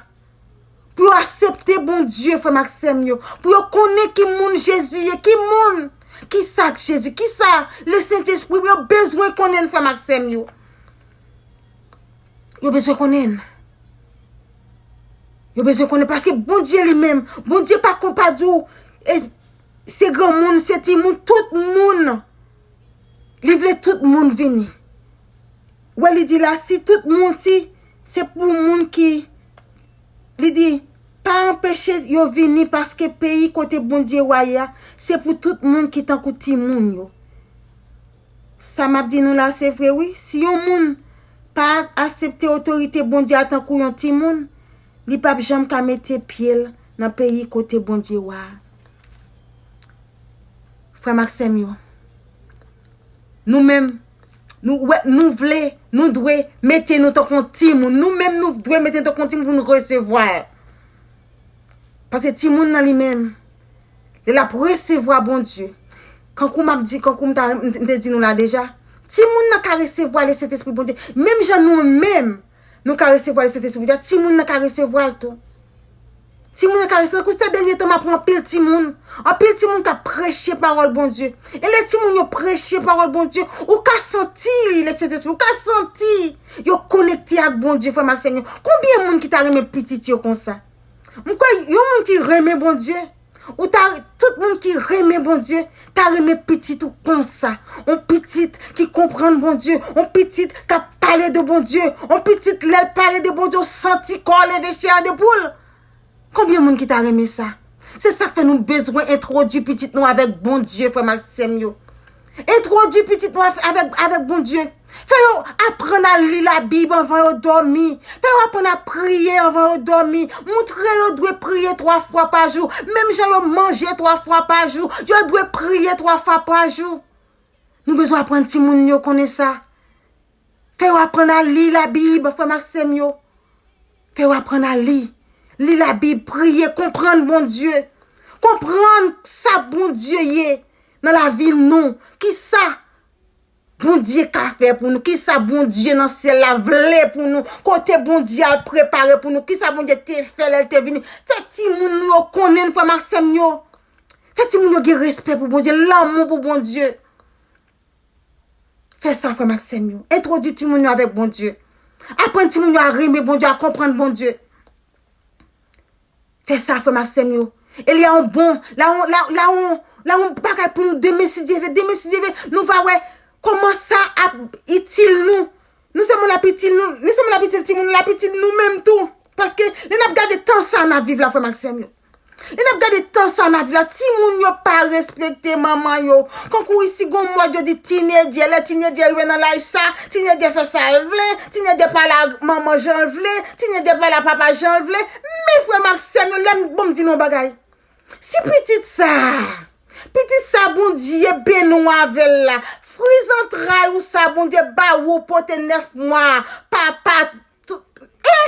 Pou yo aksepte Bondye, frè m ak sè m yo. Pou yo konnen ki moun Jezi ye, ki moun, kisa k Jezi, kisa Lesentespri, yo bezwen konnen l, frè m ak sè m yo. Yo bezwen konnen l. Yo bezwen konnen, paske Bondye li menm, Bondye pa konn pa di w, e, se granmoun, se timoun, tout moun. Li vle tout moun vini. Wè, li di la, si tout moun, si se pou moun ki, li di, pa anpeche yo vini, paske peyi kote Bondye wa ye a, se pou tout moun ki tankou timoun yo. Sa m ap di nou la, se vre wi. Si yon moun pa aksepte otorite Bondye a tankou yon timoun, li p ap janm ka mete pye l nan peyi kote Bondye wa a. Frè m ak sè m yo, nou menm, nou, wè, nou vle, nou dwe mete nou tankou yon timoun. Nou menm, nou dwe mete nou tankou yon timoun pou nou resevwa l. Paske timoun nan li menm, lè l ap resevwa Bondye, kankou m ap di, kankou m ta, m te di nou la deja, timoun nan ka resevwa Lesentespri Bondye. Menm jan nou menm, nou ka resevwa Lesentespri Bondye, timoun nan ka resevwa l tou. Timoun nan ka resevwa l. Kou se dènye tan, m ap wè anpil timoun, anpil timoun k ap preche pawòl Bondye. E lè timoun yo preche pawòl Bondye, ou ka santi Lesentespri, ou ka santi yo konekte ak Bondye, frè m ak sè m yo. Konbyen moun ki ta renmen pitit yo konsa? M kwè yon moun ki renmen Bondye, ou ta, tout moun ki renmen Bondye, ta renmen pitit ou konsa. Yon pitit ki konprann Bondye, yon pitit k ap pale de Bondye, yon pitit lè l pale de Bondye, ou santi kò w leve, chè a de poul. Konbyen moun ki ta renmen sa? Se sa k fè nou bezwen entwodui pitit nou avèk Bondye, frè m ak sè m yo. Entwodui pitit nou avèk, avèk Bondye. Fè yo aprann a li Labib anvan yo dòmi. Fè yo aprann a priye anvan yo dòmi. Montre yo dwe priye twa fwa pa jou. Menm jan yo manje twa fwa pa jou, yo dwe priye twa fwa pa jou. Nou bezwen aprann timoun yo konnen sa. Fè yo aprann a li Labib, frè m ak sè m yo. Fè yo aprann a li. Li Labib, priye, konprann Bondye. Konprann sa Bondye ye nan lavi nou. Kisa Bondye ka fè pou nou? Kisa Bondye nan syèl la vle pou nou? Kote Bondye al prepare pou nou? Kisa Bondye te fè lè l te vini? Fè timoun nou yo konnen, frè m ak sè m yo. Fè timoun yo gen respè pou Bondye, lanmou pou Bondye. Fè sa, frè m ak sè m yo. Entwodui timoun yo avèk Bondye. Aprann timoun yo a renmen Bondye, a konprann Bondye. Fè sa, frè m ak sè m yo. E li a yon bon, la yon, la, la yon, la yon bagay pou nou demen si Dye vle, demen si Dye vle, nou va wè kòman sa ap itil nou. Non sèlman l ap itil nou, non sèlman l ap itil timoun, l ap itil nou menm tou. Paske lè n ap gade tan sa n ap viv la, frè m ak sè m yo. Lè n ap gade tan sa n ap viv la, timoun yo pa respekte manman yo. Kankou isi gon mòd yo di tinedjè, lè tinedjè rive nan laj sa, tinedjè fè sa l vle, tinedjè pale ak manman jan l vle, tinedjè pale ak papa jan l vle. Men frè m ak sè m yo, lè m, bon, m di nou yon bagay. Si pitit sa, pitit sa Bondye beni w avè l la, fri zantray ou sa Bondye ba ou pote nèf mwa, papa, tout, eh!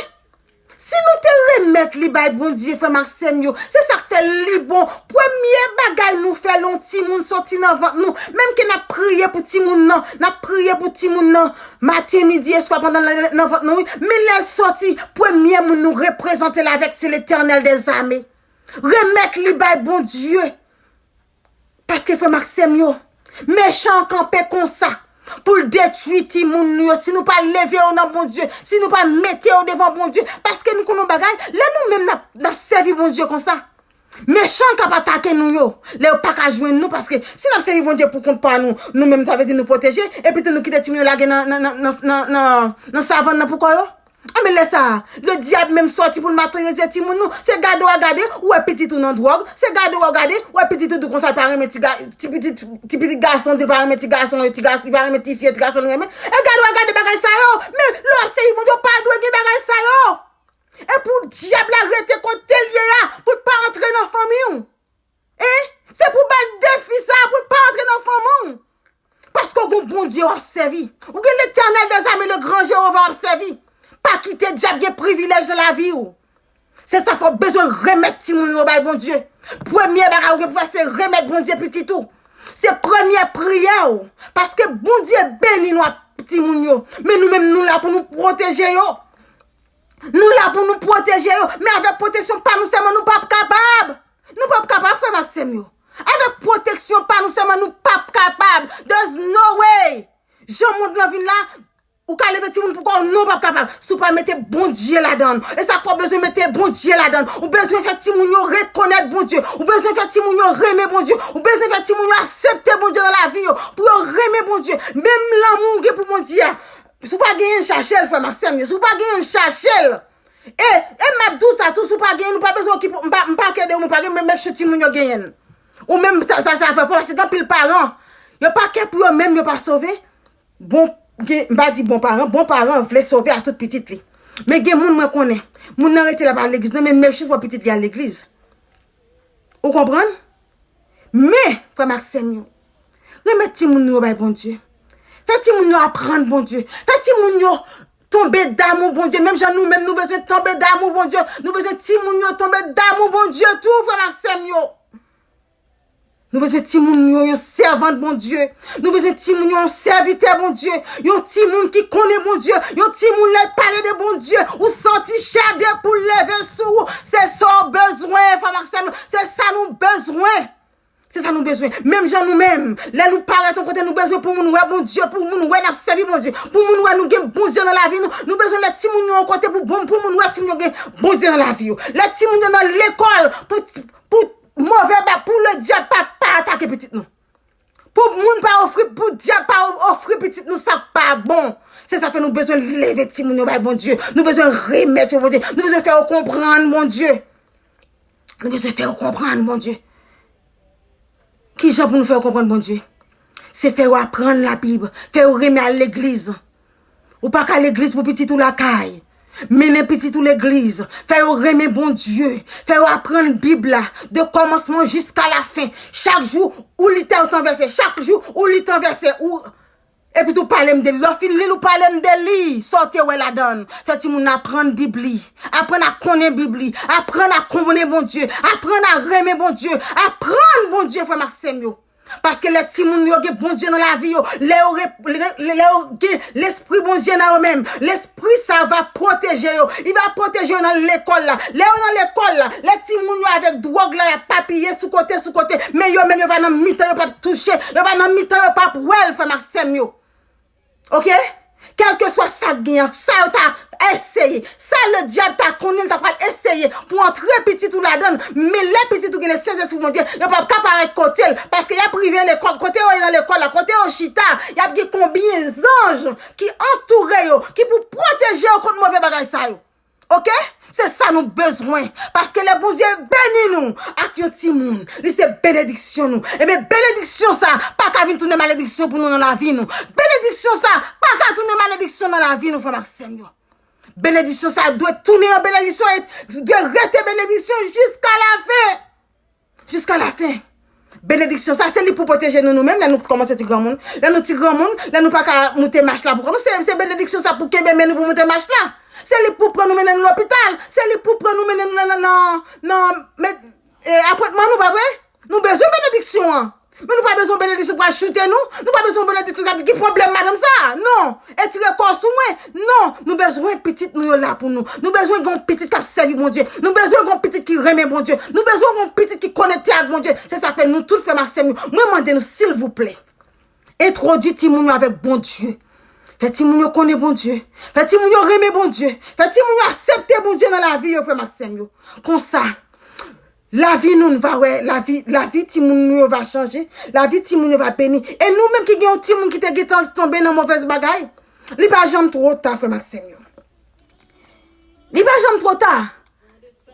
Si nou te remèt li bay Bondye, frè m ak sè m yo, se sa k fè li bon. Premye bagay nou fè lè yon timoun soti nan vant nou, menm ke n ap priye pou timoun nan, n ap priye pou timoun nan, maten, midi, e swa pandan l nan vant nou, wi. Men lè l soti, premye moun nou reprezante l avèk se Letènèl dèzame. Remèt li bay Bondye. Paske frè m ak sè m yo, mechan an kanpe konsa pou l detwi timoun nou yo. Si nou pa leve yo nan Bondye, si nou pa mete yo devan Bondye, paske nou konn yon bagay, lè nou menm n ap, n ap sèvi Bondye konsa, mechan an k ap atake nou yo, lè yo pa ka jwenn nou, paske si n ap sèvi Bondye pou kont pa nou, nou menm, sa vle di nou pwoteje, epi tou nou kite timoun yo lage nan, nan, nan, nan, nan, nan, nan savann nan pou kò yo. Anben lè sa a, ledyab menm sòti pou l matreze timoun nou. Se gade w a gade, ou wè pitit ou nan dwòg. Se gade w a gade, ou wè pitit ou di w konsa l pa renmen ti ga-, ti pitit, ti pitit gason, di l pa renmen ti gason yo, ti gas-, li pa renmen ti fi, ti gason l renmen. E gade w a gade bagay sa yo. Men lè w ap sèvi Bondye, w pa dwe gen bagay sa yo. E pou dyab la rete kote l ye a, pou l pa antre nan fanmi w. Hein? Se pou ba l defi sa a pou l pa antre nan fanmi w. Paske w gen yon Bondye w ap sèvi. Ou gen Letènèl dèzame, le gran Jewova w ap sèvi. Pa kite dyab gen privilèj nan lavi w. Se sa fè w bezwen remèt timoun yo bay Bondye. Premye bagay ou gen pou fè se remèt Bondye pitit ou. Se premye priyè w. Paske Bondye beni nou ak timoun yo. Men nou menm nou la pou nou pwoteje yo. Nou la pou nou pwoteje yo. Men avèk pwoteksyon pa nou sèlman nou p ap kapab. Nou p ap kapab, frè m ak sè m yo. Avèk pwoteksyon pa nou sèlman nou p ap kapab. There's no way. Jan mond lan vin la, ou ka leve timoun pou kò w, non, w p ap kapab. Si w pa mete Bondye ladan l. E sa k fè w bezwen mete Bondye ladan l. Ou bezwen fè timoun yo rekonèt Bondye. Ou bezwen fè timoun yo renmen Bondye. Ou bezwen fè timoun yo aksepte Bondye nan lavi yo. Pou yo renmen Bondye. Menm lanmou w gen pou Bondye a. Si w pa genyen l, chache l, frè m ak sè m yo. Si w pa genyen l, chache l. E, e m ap di w sa tou, si w pa genyen, ou pa bezwen okipe, m pa, m pa kede w, m pa gen, men make sure timoun yo genyen l. Ou menm, sa, sa, sa fè pa, paske gen anpil paran, yo pa kè pou yo menm, yo pa sove. Bon, gen, m pa di bon paran, bon paran vle sove a tout pitit li. Men gen moun mwen konnen, moun nan rete l ap al legliz, non, men make sure fò pitit li al legliz. Ou konprann? Men, frè m ak sè m yo, remèt timoun nou yo bay Bondye. Fè timoun yo aprann Bondye. Fè timoun yo tonbe damou Bondye. Menm jan nou menm, nou bezwen tonbe damou Bondye. Nou bezwen timoun yo tonbe damou Bondye tou, frè m ak sè m yo. Nou bezwen timoun yo yon sèvant Bondye. Nou bezwen timoun yo yon sèvitè Bondye. Yon timoun ki konnen Bondye. Yon timoun lè l pale de Bondye, ou santi chè de poul leve sou ou. Se sa w bezwen, frè m ak sè m yo. Se sa nou bezwen. Se sa nou bezwen. Menm jan nou menm, lè nou parèt yon kote, nou bezwen pou moun wè Bondye, pou moun wè n ap sèvi Bondye, pou moun wè nou gen Bondye nan lavi nou. Nou bezwen lè timoun yo yon kote pou bon, pou moun wè timoun yo gen Bondye nan lavi yo. Lè timoun yo nan lekòl, pou, pou move ba, pou ledyab pa, pa atake pitit nou. Pou moun pa ofri, pou dyab pa ofri pitit nou sa k pa bon. Se sa fè nou bezwen leve timoun yo bay Bondye. Nou bezwen remèt yo Bondye. Nou bezwen fè yo konprann Bondye. Nou bezwen fè yo konprann Bondye. Kijan pou nou fè yo konprann Bondye? Se fè yo aprann Labib, fè yo renmen al legliz. Ou pa ka legliz pou pitit ou lakay. Mennen pitit ou legliz. Fè yo renmen Bondye. Fè yo aprann Bib la, de kòmansman jiska lafen. Chak jou, ou li tèltan vèsè. Chak jou, ou li tan vèsè. Ou Epi tou pale m de li. Lè w fin li l, ou pale m de li. Sa w te wè ladan l. Fè timoun nan aprann Bib li. Aprann a konnen Bib li. Aprann a konnen Bondye. Aprann a renmen Bondye. Aprann Bondye, frè m ak sè m yo. Paske lè timoun yo gen Bondye nan lavi yo, lè yo, re- lè, lè yo gen Lespri Bondye nan yo menm, Lespri sa va pwoteje yo. Li va pwoteje yo nan lekòl la. Lè yo nan lekòl la, lè timoun yo avèk dwòg la, y ap papiye sou kote, sou kote, men yo menm yo va nan mitan, yo p ap touche, yo va nan mitan, yo p ap wè l, frè m ak sè m yo. Oke? Kèlkeswa sa k gen an, sa yo ta eseye, sa ledyab ta konnen l ta pral eseye pou antre pitit ou ladan l, men lè pitit ou gen Lesentespri Bondye, yo p ap ka parèt kote l, paske y ap rive lekòl, kote yo ye nan lekòl la, kote yo chita, y ap gen konbyen zanj ki antoure yo, ki pou pwoteje yo kont move bagay sa yo. Oke? Se sa nou bezwen. Paske lè Bondye beni nou ak yon timoun, li se benediksyon nou. Ebyen, benediksyon sa pa ka vin tounen malediksyon pou nou nan lavi nou. Benediksyon sa pa ka tounen malediksyon nan lavi nou, frè m ak sè m yo. Benediksyon sa dwe tounen an benediksyon e dwe rete benediksyon jiska lafen. Jiska lafen. Benediksyon sa, se li pou pwoteje nou, nou menm, lè nou kòmanse ti granmoun. Lè nou ti granmoun, lè nou pa ka moute mach la pou kò nou, se, se benediksyon sa pou kenbe men nou pou moute mach la. Se li pou pran nou mennen nou lopital. Se li pou pran nou mennen nou nan, nan, nan, nan, met, e, apwentman nou, pa vre? Nou bezwen benediksyon an. Men nou pa bezwen benediksyon pou al choute nou. Nou pa bezwen benediksyon ki gen pwoblèm madanm sa. Non. Etire kò w sou mwen. Non, nou bezwen pitit nou yo la pou nou. Nou bezwen gen yon pitit k ap sèvi Bondye. Nou bezwen gen yon pitit ki renmen Bondye. Nou bezwen gen yon pitit ki konekte ak Bondye. Se sa fè nou tout frè m ak sè m yo. Mwen mande nou silvouplè, entwodui timoun yo avèk Bondye. Fè timoun yo konnen Bondye. Fè timoun yo renmen Bondye. Fè timoun yo aksepte Bondye nan lavi yo, frè m ak sè m yo. Konsa, lavi nou, n va wè, lavi, lavi timoun nou yo va chanje, lavi timoun yo va beni. E nou menm ki gen yon timoun ki te gentan tonbe nan movèz bagay, li pa janm twò ta, frè m ak sè m yo. Li pa janm twò ta.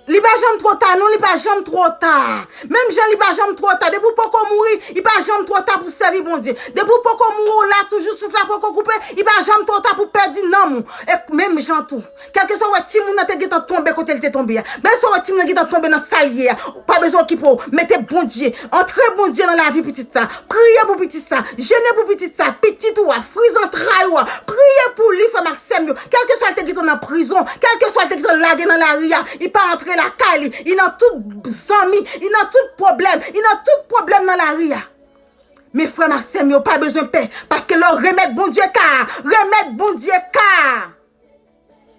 Li pa janm twò ta, non, li pa janm twò ta. Menm jan li pa janm twò ta. Depi w poko mouri, li pa janm twò ta pou sèvi Bondye. Depi w poko mouri, w la toujou, souf la poko koupe, li pa janm twò ta pou pèdi nanm ou. E menm jan tou, kèlkeswa w wè timoun nan te gentan tonbe kote l te tonbe a, menm si w wè timoun nan gentan tonbe nan sa l ye a, ou pa bezwen okipe w. Mete Bondye, antre Bondye nan lavi pitit sa. Priye pou pitit sa. Jene pou pitit sa. Pitit ou a, fri zantray ou a. Priye pou li, frè m ak sè m yo. Kèlkeswa l te gentan nan prizon, kèlkeswa l te gentan lage nan lari a, li pa antre lakay li. Li nan tout zanmi, li nan tout pwoblèm, li nan tout pwoblèm nan lari a. Men frè m ak sè m yo, pa bezwen pè, paske lè w remèt Bondye ka a, remèt Bondye ka a.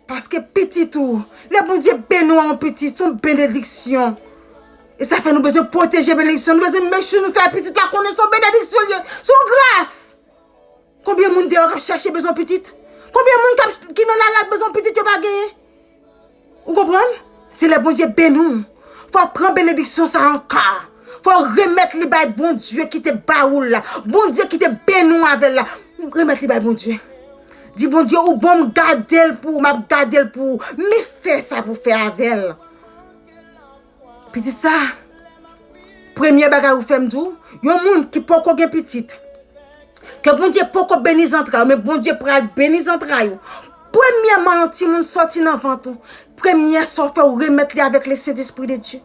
Paske pitit ou, lè Bondye beni w a yon pitit, se yon benediksyon. E sa fè nou bezwen pwoteje benediksyon. Nou bezwen make sure nou fè pitit la konnen se yon benediksyon l ye, se yon gras. Konbyen moun deyò k ap chèche bezwen pitit? Konbyen moun k ap, ki nan lari ap bezwen pitit yo pa genyen? Ou konprann? Se lè Bondye beni w. Fò w pran benediksyon sa an ka. Fò w remèt li bay Bondye ki te ba ou l la. Bondye ki te beni w avè l la. Remèt li bay Bondye. Di Bondye, ou ban m gade l pou ou, m ap gade l pou ou. Men fè sa pou fè avè l. Pitit sa, premye bagay ou fè m di w, yon moun ki poko gen pitit, ke Bondye poko beni zantray ou, men Bondye pral beni zantray ou. Premyèman, yon timoun sòti nan vant ou, premye sa w fè, ou remèt li avèk le Sentespri de Dye.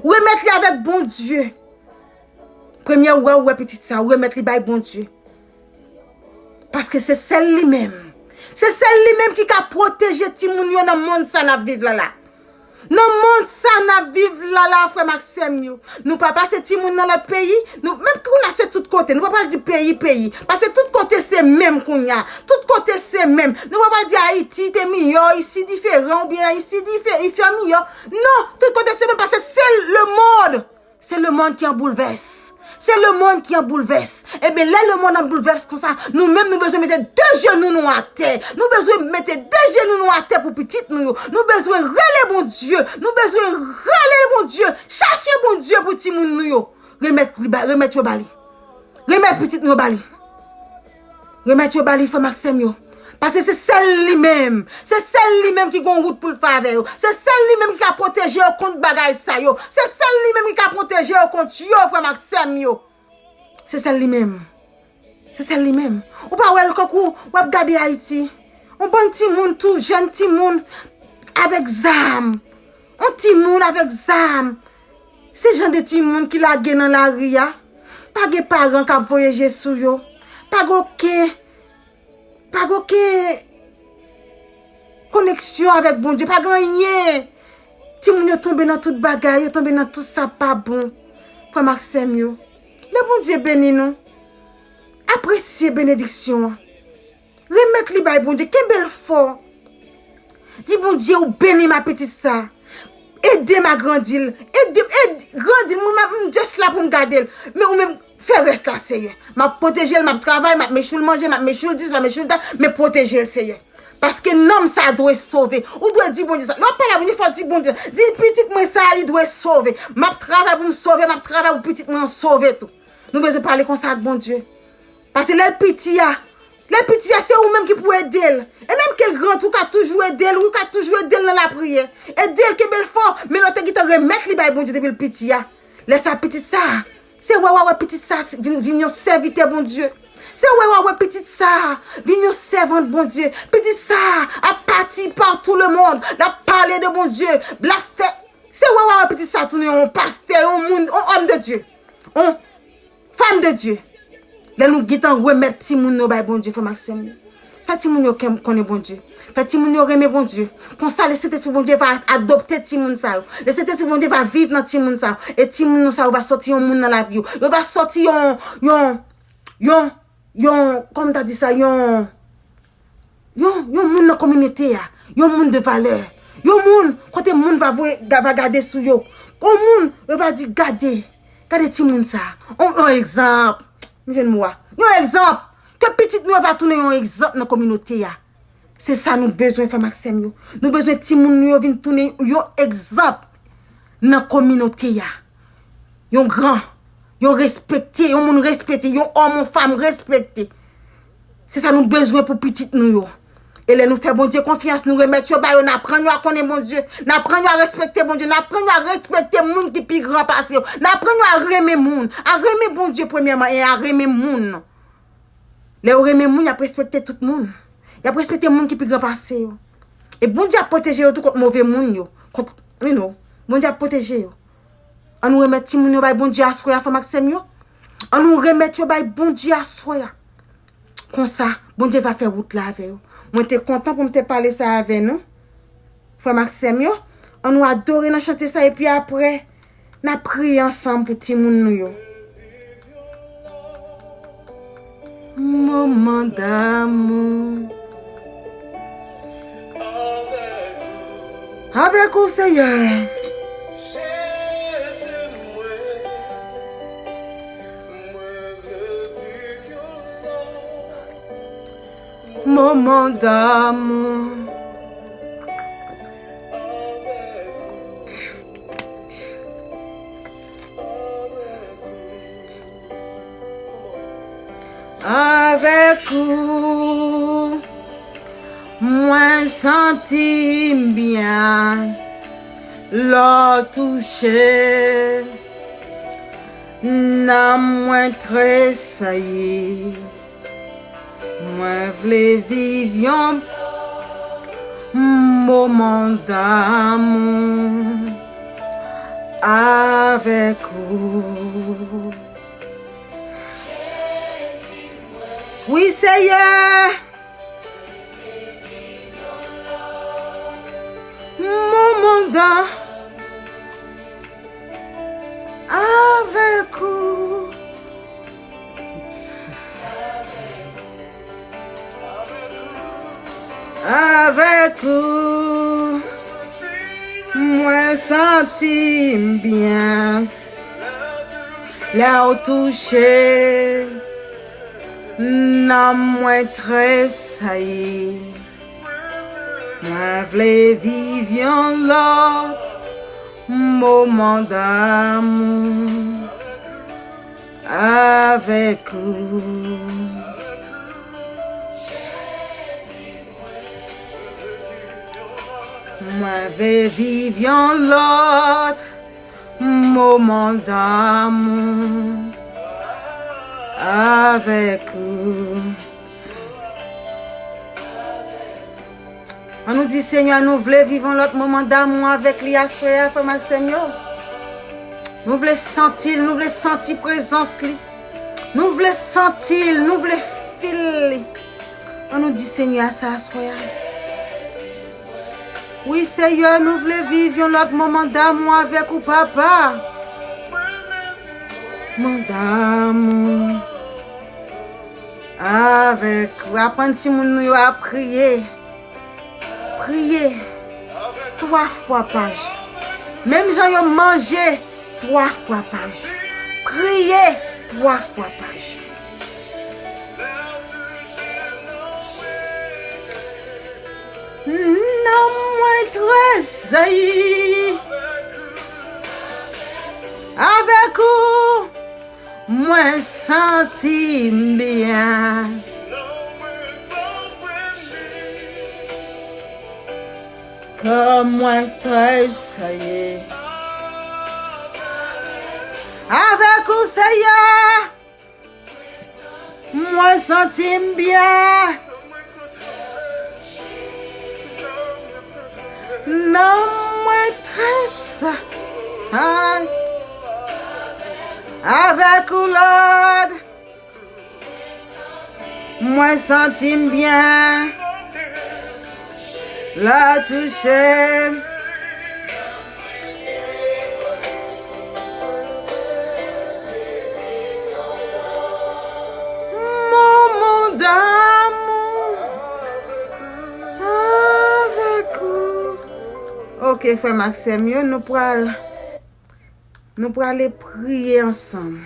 Ou remèt li avèk Bondye. Premye ou wè, ou wè pitit sa, ou remèt li bay Bondye. Paske se sèl li menm. Se sèl li menm ki ka pwoteje timoun yo nan mond sa n ap viv la la. Nan mond sa n ap viv la la, frè m ak sè m yo. Nou pa pase timoun nan lòt peyi, nou, menm kounye a se tout kote. Nou pa pral di peyi, peyi. Paske tout kote se menm kounye a. Tout kote se menm. Nou pa pral di Ayiti te miyò, isi diferan, oubyen isi dife-, isi miyò. Non, tout kote se menm, paske se lemonn. Se lemonn ki an boulvès. Se lemonn ki an boulvès. Ebyen, lè lemonn an boulvès konsa, nou menm nou bezwen mete de jenou nou atè. Nou bezwen mete de jenou nou atè pou pitit nou yo. Nou bezwen rele Bondye. Nou bezwen rele Bondye. Chache Bondye pou timoun nou yo. Remèt li ba, remèt yo ba li. Remèt pitit nou yo ba li. Remèt yo ba li, frè m ak sè m yo. Paske se sèl li menm. Se sèl li menm ki gon wout pou l fè avè yo. Se sèl li menm ki ka pwoteje yo kont bagay sa yo. Se sèl li menm ki ka pwoteje yo kont yo, frè m ak sè m yo. Se sèl li menm. Se sèl li menm. Ou pa wè l kankou w ap gade Ayiti. Yon bann timoun, tou jèn timoun, avèk zam. Yon timoun avèk zam. Se jan de timoun ki lage nan lari a. Pa gen paran k ap voye je sou yo. Pa gen okenn Pa gen okenn koneksyon avèk Bondye, pa gen anyen. Timoun yo tonbe nan tout bagay, yo tonbe nan tout sa pa bon. Frè m ak sè m yo, lè Bondye beni nou, apresye benediksyon an. Remèt li bay Bondye, kenbe l fò. Di, Bondye, ou beni m a pitit sa. Ede m a grandi l. Ede m, ede, grandi l. Mwen, m, m just la pou m gade l. Men ou menm, fè rès la, Seyè. M ap pwoteje l, m ap travay, m ap mechou l manje, m ap mechou l dis, m ap mechou l dat, men pwoteje l, Seyè. Paske nanm sa dwe sove. Ou dwe di Bondye sa. Lè w ap pale a Bondye, fò w di Bondye sa. Di, pitit mwen sa, li dwe sove. M ap travay pou m sove, m ap travay pou pitit mwen an sove tou. Nou bezwen pale konsa ak Bondye. Paske lè l piti a, lè l piti a, se ou menm ki pou ede l. E menm ke l gran tou, ou ka toujou ede l, ou ka toujou ede l nan lapriyè. Ede l, kenbe l fò, men lè w te gentan remèt li bay Bondye depi l piti a. Lè sa pitit sa, se wè w a wè pitit sa vin, vin yon sèvitè Bondye. Se wè w a wè pitit sa vin yon sèvant Bondye. Pitit sa ap pati partout le monde. L ap pale de Bondye. L ap fè, se wè w a wè pitit sa tounen yon pastè, yon moun, yon homme de Dieu. Yon femme de Dieu. Lè nou gentan remèt timoun yo bay Bondye, frè m ak sè m yo. Fè timoun yo ken-, konnen Bondye. Fè timoun yo renmen Bondye. Konsa, le Sentespri Bondye va adopte timoun sa yo. Le Sentespri Bondye va viv nan timoun sa yo. E timoun nou sa yo va sòti yon moun nan lavi yo. Yo va sòti yon, yon, yon, yon, kòman ta di sa, yon, yon, yon moun nan kominote a, yon moun de valè, yon moun kote moun va voye, va gade sou yo, yon moun yo va di, gade, gade timoun sa, yon, yon egzanp, m jwenn mo a, yon egzanp, ke pitit nou yo va tounen yon egzanp nan kominote a. Se sa nou bezwen, frè m ak sè m yo. Nou bezwen timoun nou yo vin tounen yon egzanp nan kominote a. Yon gran, yon respekte, yon moun respekte, yon òm, yon fanm respekte. Se sa nou bezwen pou pitit nou yo. E lè nou fè Bondye konfyans, nou remèt yo ba yo, n aprann yo a konnen Bondye, n aprann yo a respekte Bondye, n aprann yo a respekte moun ki pi gran pase yo, n aprann yo a renmen moun, a renmen Bondye premyèman e a renmen moun. Lè yo renmen moun, y ap respekte tout moun. Y ap respekte moun ki pi gran pase yo. E Bondye ap pwoteje yo tou kont move moun yo. Kont, you know, Bondye ap pwoteje yo. An nou remèt timoun yo bay Bondye aswè a, frè m ak sè m yo. An nou remèt yo bay Bondye aswè a. Konsa, Bondye va fè wout la avè yo. Mwen te kontan pou m te pale sa avè nou. Frè m ak sè m yo, an nou adore nan chante sa, epi apre, n a priye ansanm pou timoun nou yo. Moman damou. Avèk ou, Seyè. Moman damou. Avèk ou, mwen santi m byen. Lè w touche, nanm mwen tresayi. Mwen vle viv yon moman damou avèk ou. Wi, Seyè. Moman damou avèk ou. Avèk ou, mwen santi m byen. Lè w touche, nanm mwen tresayi. Mwen vle viv yon lòt moman damou avèk ou. Mwen vle viv yon lòt moman damou avèk ou. An nou di, Senyè, nou vle viv yon lòt moman damou avèk li aswè a, frè m ak sè m yo. Nou vle santi l, nou vle santi prezans li. Nou vle santi l, nou vle feel li. Ann nou di Senyè a sa aswè a. Wi, Senyè, nou vle viv yon lòt moman damou avèk ou, papa. Moman damou avèk ou. Aprann timoun nou yo a priye. Priye twa fwa pa jou. Menm jan yo manje twa fwa pa jou. Priye twa fwa pa jou. Nanm mwen trezeye avèk ou, mwen santi m byen. Kè mwen trezeye avèk ou, Senyè. Mwen santi m byen. Nanm mwen trezeye avèk ou, Lòd. Mwen santi m byen. Lè w touche m. Moman damou avèk ou. Ok, frè m ak sè m yo, nou pral, nou prale priye ansanm.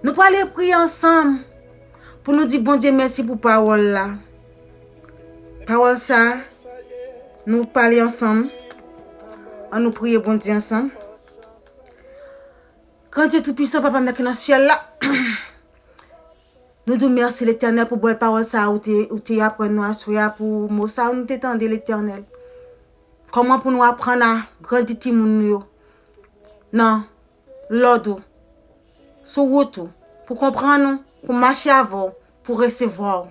Nou prale priye ansanm pou nou di Bondye mèsi pou pawòl la. Pawòl sa, nou pale ansanm. Ann nou priye Bondye ansanm. Gran Dye Toupisan, Papa m nan ki nan syèl la, nou di w mèsi, Letènèl, pou bèl pawòl sa a ou te, ou te aprann nou aswè a, pou mo sa a nou te tande, Letènèl. Kòman pou nou aprann a grandi timoun nou yo nan lòd ou, sou wout ou, pou konprann ou, pou mache avè w, pou resevwa w.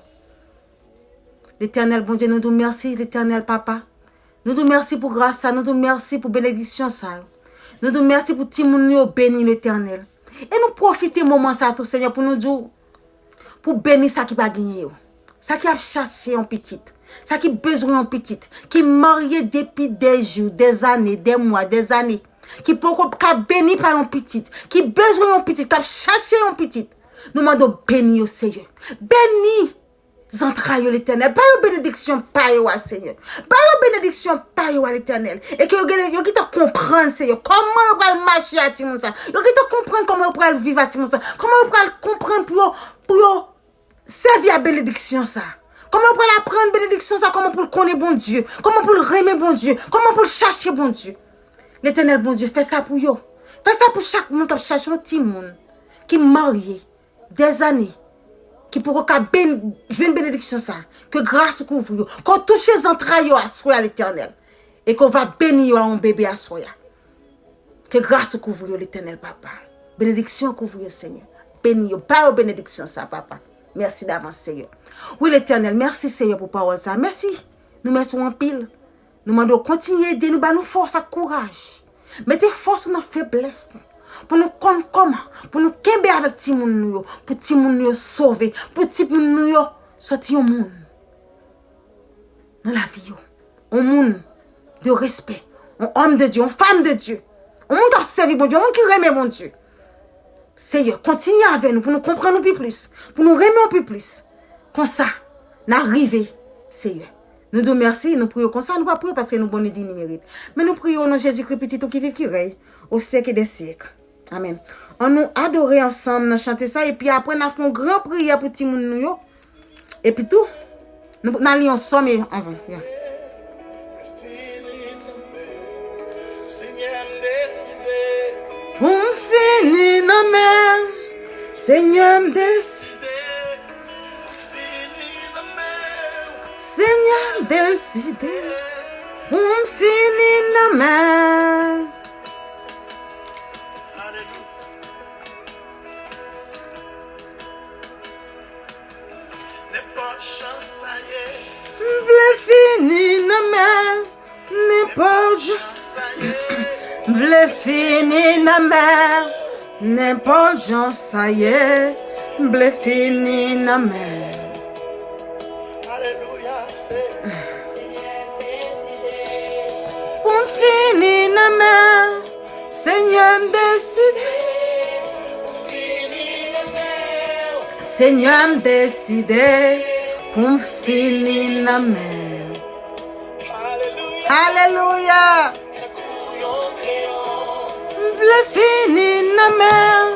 Letènèl Bondye, nou di w mèsi, Letènèl Papa. Nou di w mèsi pou gras sa, nou di w mèsi pou benediksyon sa yo. Nou di w mèsi pou timoun nou yo beni, Letènèl. E nou pwofite moman sa tou, Senyè, pou nou di w, pou beni sa ki pa genyen yo. Sa ki ap chache yon pitit. Sa ki bezwen yon pitit. Ki marye depi dè jou, dè zane, dè mwa, dè zane. Ki poko ka beni pa yon pitit. Ki bezwen yon pitit, k ap chache yon pitit. Nou mande w beni yo, Senyè. Beni zantray yo, Letènèl. Ba yo benediksyon pa yo a, Senyè. Ba yo benediksyon pa yo a, Letènèl. E ke yo gen, yo gentan konprann, Senyè, kòman yo pral mache a timoun sa. Yo gentan konprann kòman yo pral viv a timoun sa. Kòman yo pral konprann pou yo, pou yo sèvi a benediksyon sa. Kòman yo pral aprann benediksyon sa, kòman pou l konnen Bondye, kòman pou l renmen Bondye, kòman pou l chache Bondye. Letènèl Bondye, fè sa pou yo. Fè sa pou chak moun k ap chache yon timoun ki marye dèzane, ki poko ka ben-, jwenn benediksyon sa. Ke gras ou kouvri yo. Ke w touche zantray yo aswè a, Letènèl. E ke w va beni yo a yon bebe aswè a. Ke gras ou kouvri yo, Letènèl, Papa. Benediksyon kouvri yo, Senyè. Beni yo, ba yo benediksyon sa, Papa. Mèsi davans, Senyè. Wi, Letènèl, mèsi, Senyè, pou pawòl sa. Mèsi. Nou mèsi w anpil. Nou mande w kontinye ede nou, ba nou fòs ak kouraj. Mete fòs ou nan feblès nou. Pou nou konn kòman, pou nou kenbe avèk timoun nou yo, pou timoun nou yo sove, pou timoun nou yo sòti yon moun nan lavi yo. Yon moun de respè, yon homme de Dieu, yon femme de Dieu. Yon moun k ap sèvi Bondye, yon moun ki renmen Bondye. Senyè, kontinye avè nou pou nou konprann ou pi plis, pou nou renmen ou pi plis. Konsa, n a rive, Senyè. Nou di w mèsi, nou priye w konsa, nou pa priye w paske nou bon ni di ni merit. Men nou priye w o non Jezikri, Pitit ou ki viv, ki rèy o syèk e dè syèk. Amèn. Ann nou adore ansanm nan chante sa, epi apre n a fè yon gran priyè pou timoun nou yo. Epi tou, nou, n a li yon sòm e anvan. Ya. Pou m fini nan men, Senyè, m deside. Senyè, m deside. Pou m fini nan men. Nenpòt jan sa ye. M vle fini nan men, nenpòt jan sa ye. M vle fini nan men, nenpòt jan sa ye. M vle fini nan men. Nan men, Senyè, m deside. Senyè, m deside pou m fini nan men. Alelouya! M vle fini nan men.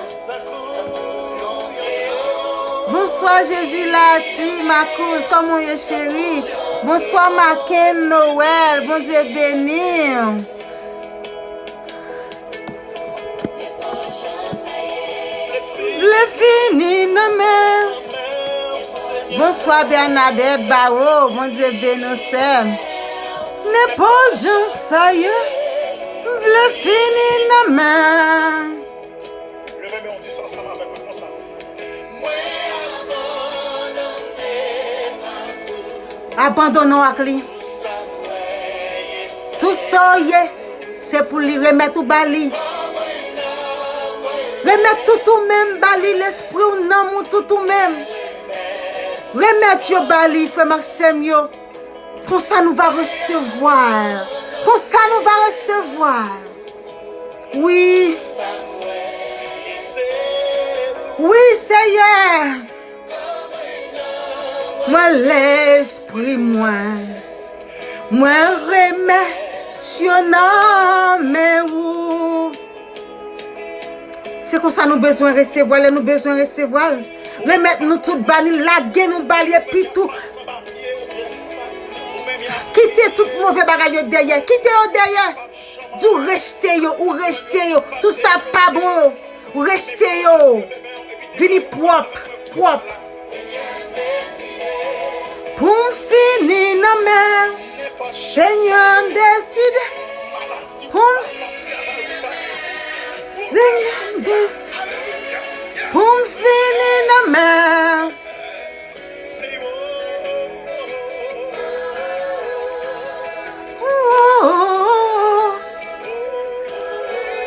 Bonswa, Jezi la, ti Makous, kòman w ye, cheri? Bonswa, Maken Noël, Bondye beni w. Vle fini nan men. Bonswa, Bernadette Barreau, Bondye beni w, sè m. Nenpòt jan sa ye, m vle fini nan men. Leve men w, di sa ansanm avèk mwen konsa. Abandone w ak li. Tout sa w ye, se pou li, remèt ou ba li. Remèt tout ou menm ba li, lespri w, nanm ou, tout ou menm. Remèt yo ba li, frè m ak sè m yo. Konsa nou va resevwa. Konsa nou va resevwa. Wi. Wi, Seyè. Mwen lespri mwen. Mwen remèt yo nan men ou. Se konsa nou bezwen resevwa, lè nou bezwen resevwa l. Remèt nou tout ba li, lage nou ba li, epi tou. Kite tout move bagay yo dèyè. Kite yo dèyè. Di w rejte yo, ou rejte yo. Tout sa pa bon yo, ou rejte yo. Vini pwòp, pwòp. Pou m fini nan men, Senyè, m deside. Pou m fi-, Senyè, m deside. Pou m fini nan men.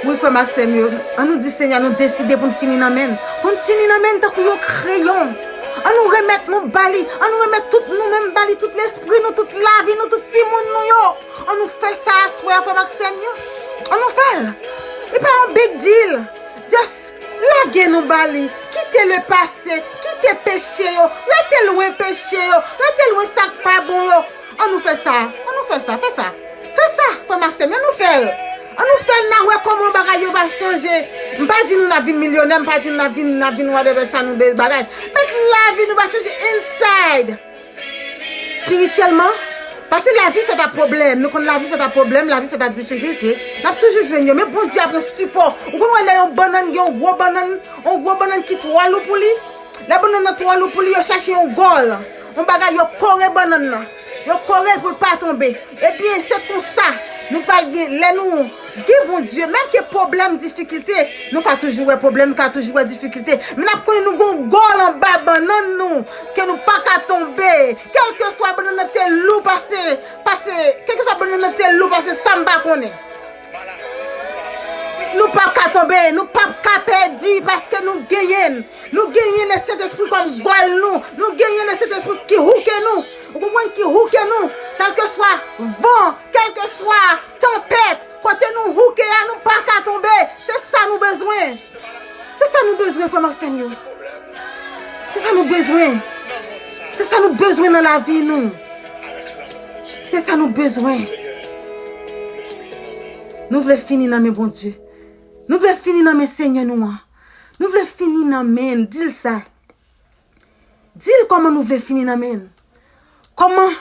Wi, frè m ak sè m yo, ann nou di Senyè, nou deside pou n fini nan men l. Pou n fini nan men l tankou yon kreyon. Ann nou remèt nou ba li. Ann nou remèt tout nou menm ba li, tout lespri nou, tout lavi nou, tout timoun nou yo. Ann nou fè sa aswè a, frè m ak sè m yo. Ann nou fè l. E pa yon big deal. Just lage nou ba li. Kite le passé. Kite peche yo. Rete lwen peche yo. Rete lwen sa k pa bon yo. Ann nou fè sa. Ann nou fè sa. Fè sa. Fè sa, frè m ak sè m yo. Ann nou fè l. Ann nou fè l, n a wè kòman bagay yo va chanje. M pa di nou n ap vin milyonè. M pa di nou n ap vin, n ap vin whatever sa nou be-, bagay. But lavi nou va chanje inside. Espirityèlman, paske lavi fèt ak pwoblèm. Nou konn lavi fèt ak pwoblèm, lavi fèt ak difikilte. N ap toujou jwenn yo. Men Bondye ap yon sipò. Ou konn wè lè yon bannann, gen yon gwo bannann, yon gwo bannann ki twò lou pou li? Lè bannann nan twò lou pou li, yo chache yon gòl. Yon bagay, yo kore bannann nan. Yo kore l pou l pa tonbe. Ebyen, se konsa. Nou pral gen, lè nou gen Bondye, menm ke pwoblèm, difikilte, nou ka toujou wè pwoblèm, nou ka toujou wè difikilte. Men n ap konnen nou gon gòl anba bannann nou, ke nou pa ka tonbe. Kèlkeswa bannann nan te lou pase, pase, kèlkeswa bannann nan te lou pase, sa m pa konnen. Nou p ap ka tonbe, nou p ap ka pèdi, paske nou genyen l. Nou genyen Lesentespri kòm gòl nou. Nou genyen Lesentespri ki houke nou. Ou konprann, ki houke nou. Kèlkeswa van, kèlkeswa tanpèt, kote nou houke a, nou pa ka tonbe. Se sa nou bezwen. Se sa nou bezwen, frè m ak sè m yo. Se sa nou bezwen. Se sa nou bezwen nan lavi nou. Se sa nou bezwen. Nou vle fini nan men Bondye. Nou vle fini nan men Senyè nou an. Nou vle fini nan men l. Di l sa. Di l kòman nou vle fini nan men l. Kòman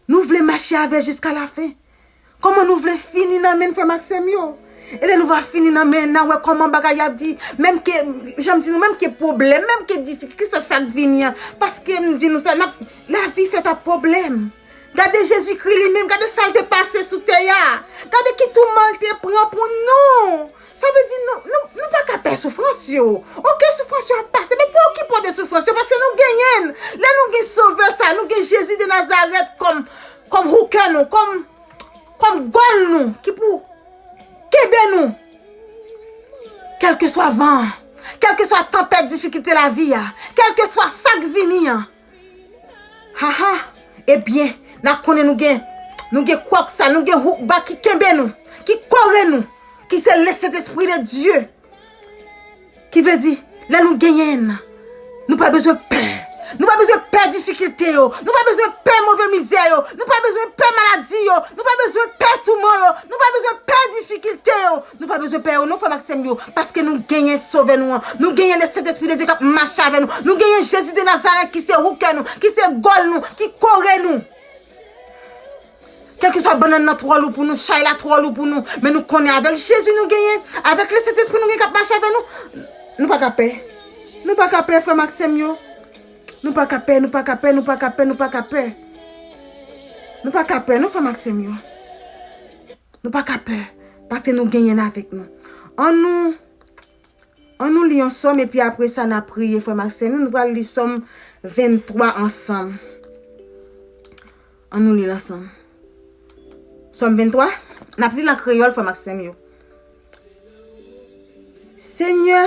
nou vle mache avè l jiska lafen. Kòman nou vle fini nan men l, frè m ak sè m yo. E lè nou va fini nan men l, n a wè kòman bagay ap di. Menm ke, jan m di nou, menm ke pwoblèm, menm ke difikilte, kisa sa k vini an. Paske m di nou sa, n ap, lavi fèt ak pwoblèm. Gade Jezikri li menm, gade sa l te pase sou tè a. Gade ki touman l te pran pou nou. Sa vle di nou, nou, nou pa ka pè soufrans yo. Oke, soufrans yo ap pase, men pa okipe w de soufrans yo, paske nou genyen l. Lè nou gen Sovè sa, nou gen Jezi de Nazarèt kòm, kòm houke nou, kòm, kòm gòl nou, ki pou kenbe nou. Kèlkeswa van an, kèlkeswa tanpèt, difikilte lavi a, kèlkeswa sa k vini an, Haha, ebyen, n a konnen nou gen, Nou gen kwòk sa, nou gen houkba ki kenbe nou, ki kore nou, ki se le Sentespri de Dye. Ki vle di, lè nou genyen l, nou pa bezwen pè. Nou pa bezwen pè difikilte yo. Nou pa bezwen pè move mizè yo. Nou pa bezwen pè maladi yo. Nou pa bezwen pè touman yo. Nou pa bezwen pè difikilte yo. Nou pa bezwen pè yo, non, frè m ak sè m yo. Paske nou genyen Sovè nou an. Nou genyen le Sentespri de Dye k ap mache avè nou. Nou genyen Jezi de Nazarèt ki se houkè nou, ki se gòl nou, ki kore nou. Kèlkeswa bannann nan twò lou pou nou, chay la twò lou pou nou, men nou konnen avèk Jezi nou genyen, avèk le Sentespri nou genyen k ap mache avè nou, nou pa ka pè. Nou pa ka pè, frè m ak sè m yo. Nou pa ka pè, nou pa ka pè, nou pa ka pè, nou pa ka pè. Nou pa ka pè, non, frè m ak sè m yo. Nou pa ka pè, paske nou genyen l avèk nou. Ann nou Ann nou li yon sòm, epi apre sa, n a priye, frè m ak sè nou. Nou pral li Sòm venntwa ansanm. Ann nou li l ansanm. Sòm venntwa, n ap li l an kreyòl, frè m ak sè m yo. Senyè,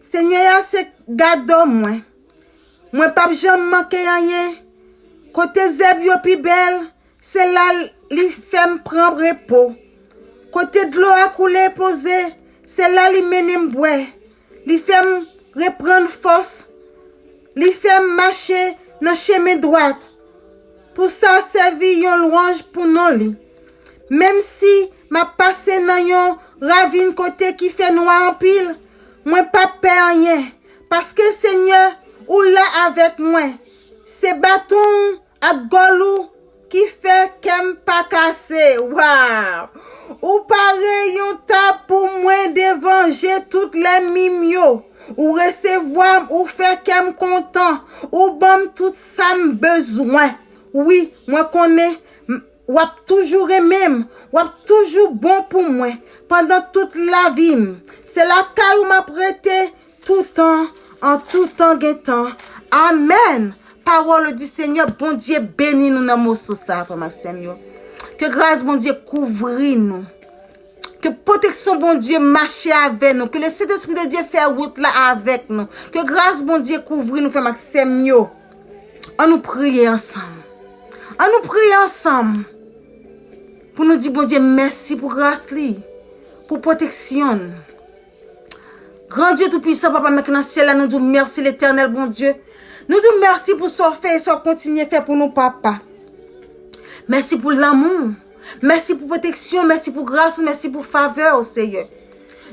Senyè a se gado mwen. Mwen p ap janm manke anyen. Kote zèb yo pi bèl, se la li fè m pran repo. Kote dlo a koule poze, se la li mennen m bwè. Li fè m reprann fòs. Li fè m mache nan chemen dwat. Pou sa sèvi yon lwanj pou non li. Menm si m ap pase nan yon ravin kote ki fè nwa anpil, mwen p ap pè anyen, paske Senyè, ou la avèk mwen. Se baton w ak gòl ou ki fè kè m pa kase. Waw! Ou pare yon tab pou mwen devan je tout lènmi m yo. Ou resevwa m, ou fè kè m kontan. Ou ban m tout sa m bezwen. Wi, mwen konnen m, w ap toujou renmen m. W ap toujou bon pou mwen pandan tout lavi m. Se lakay ou m ap rete toutan, an toutan gen tan. Amèn. Parole du Seigneur, Bondye beni nou nan moso sa, frè m ak sè m yo. Ke gras Bondye kouvri nou. Ke pwoteksyon Bondye mache avè nou. Ke le Sentespri de Dye fè wout la avèk nou. Ke gras Bondye kouvri nou, frè m ak sè m yo. Ann nou priye ansanm. Ann nou priye ansanm. Pou nou di Bondye mèsi pou gras li. Pou pwoteksyon l. Gran Dye Toupisan, Papa m nan syèl la, nou di w mèsi, Letènèl Bondye. Nou di w mèsi pou sa w fè e sa w kontinye fè pou nou, Papa. Mèsi pou lanmou w. Mèsi pou pwoteksyon w. Mèsi pou gras ou. Mèsi pou favè w, Seyè.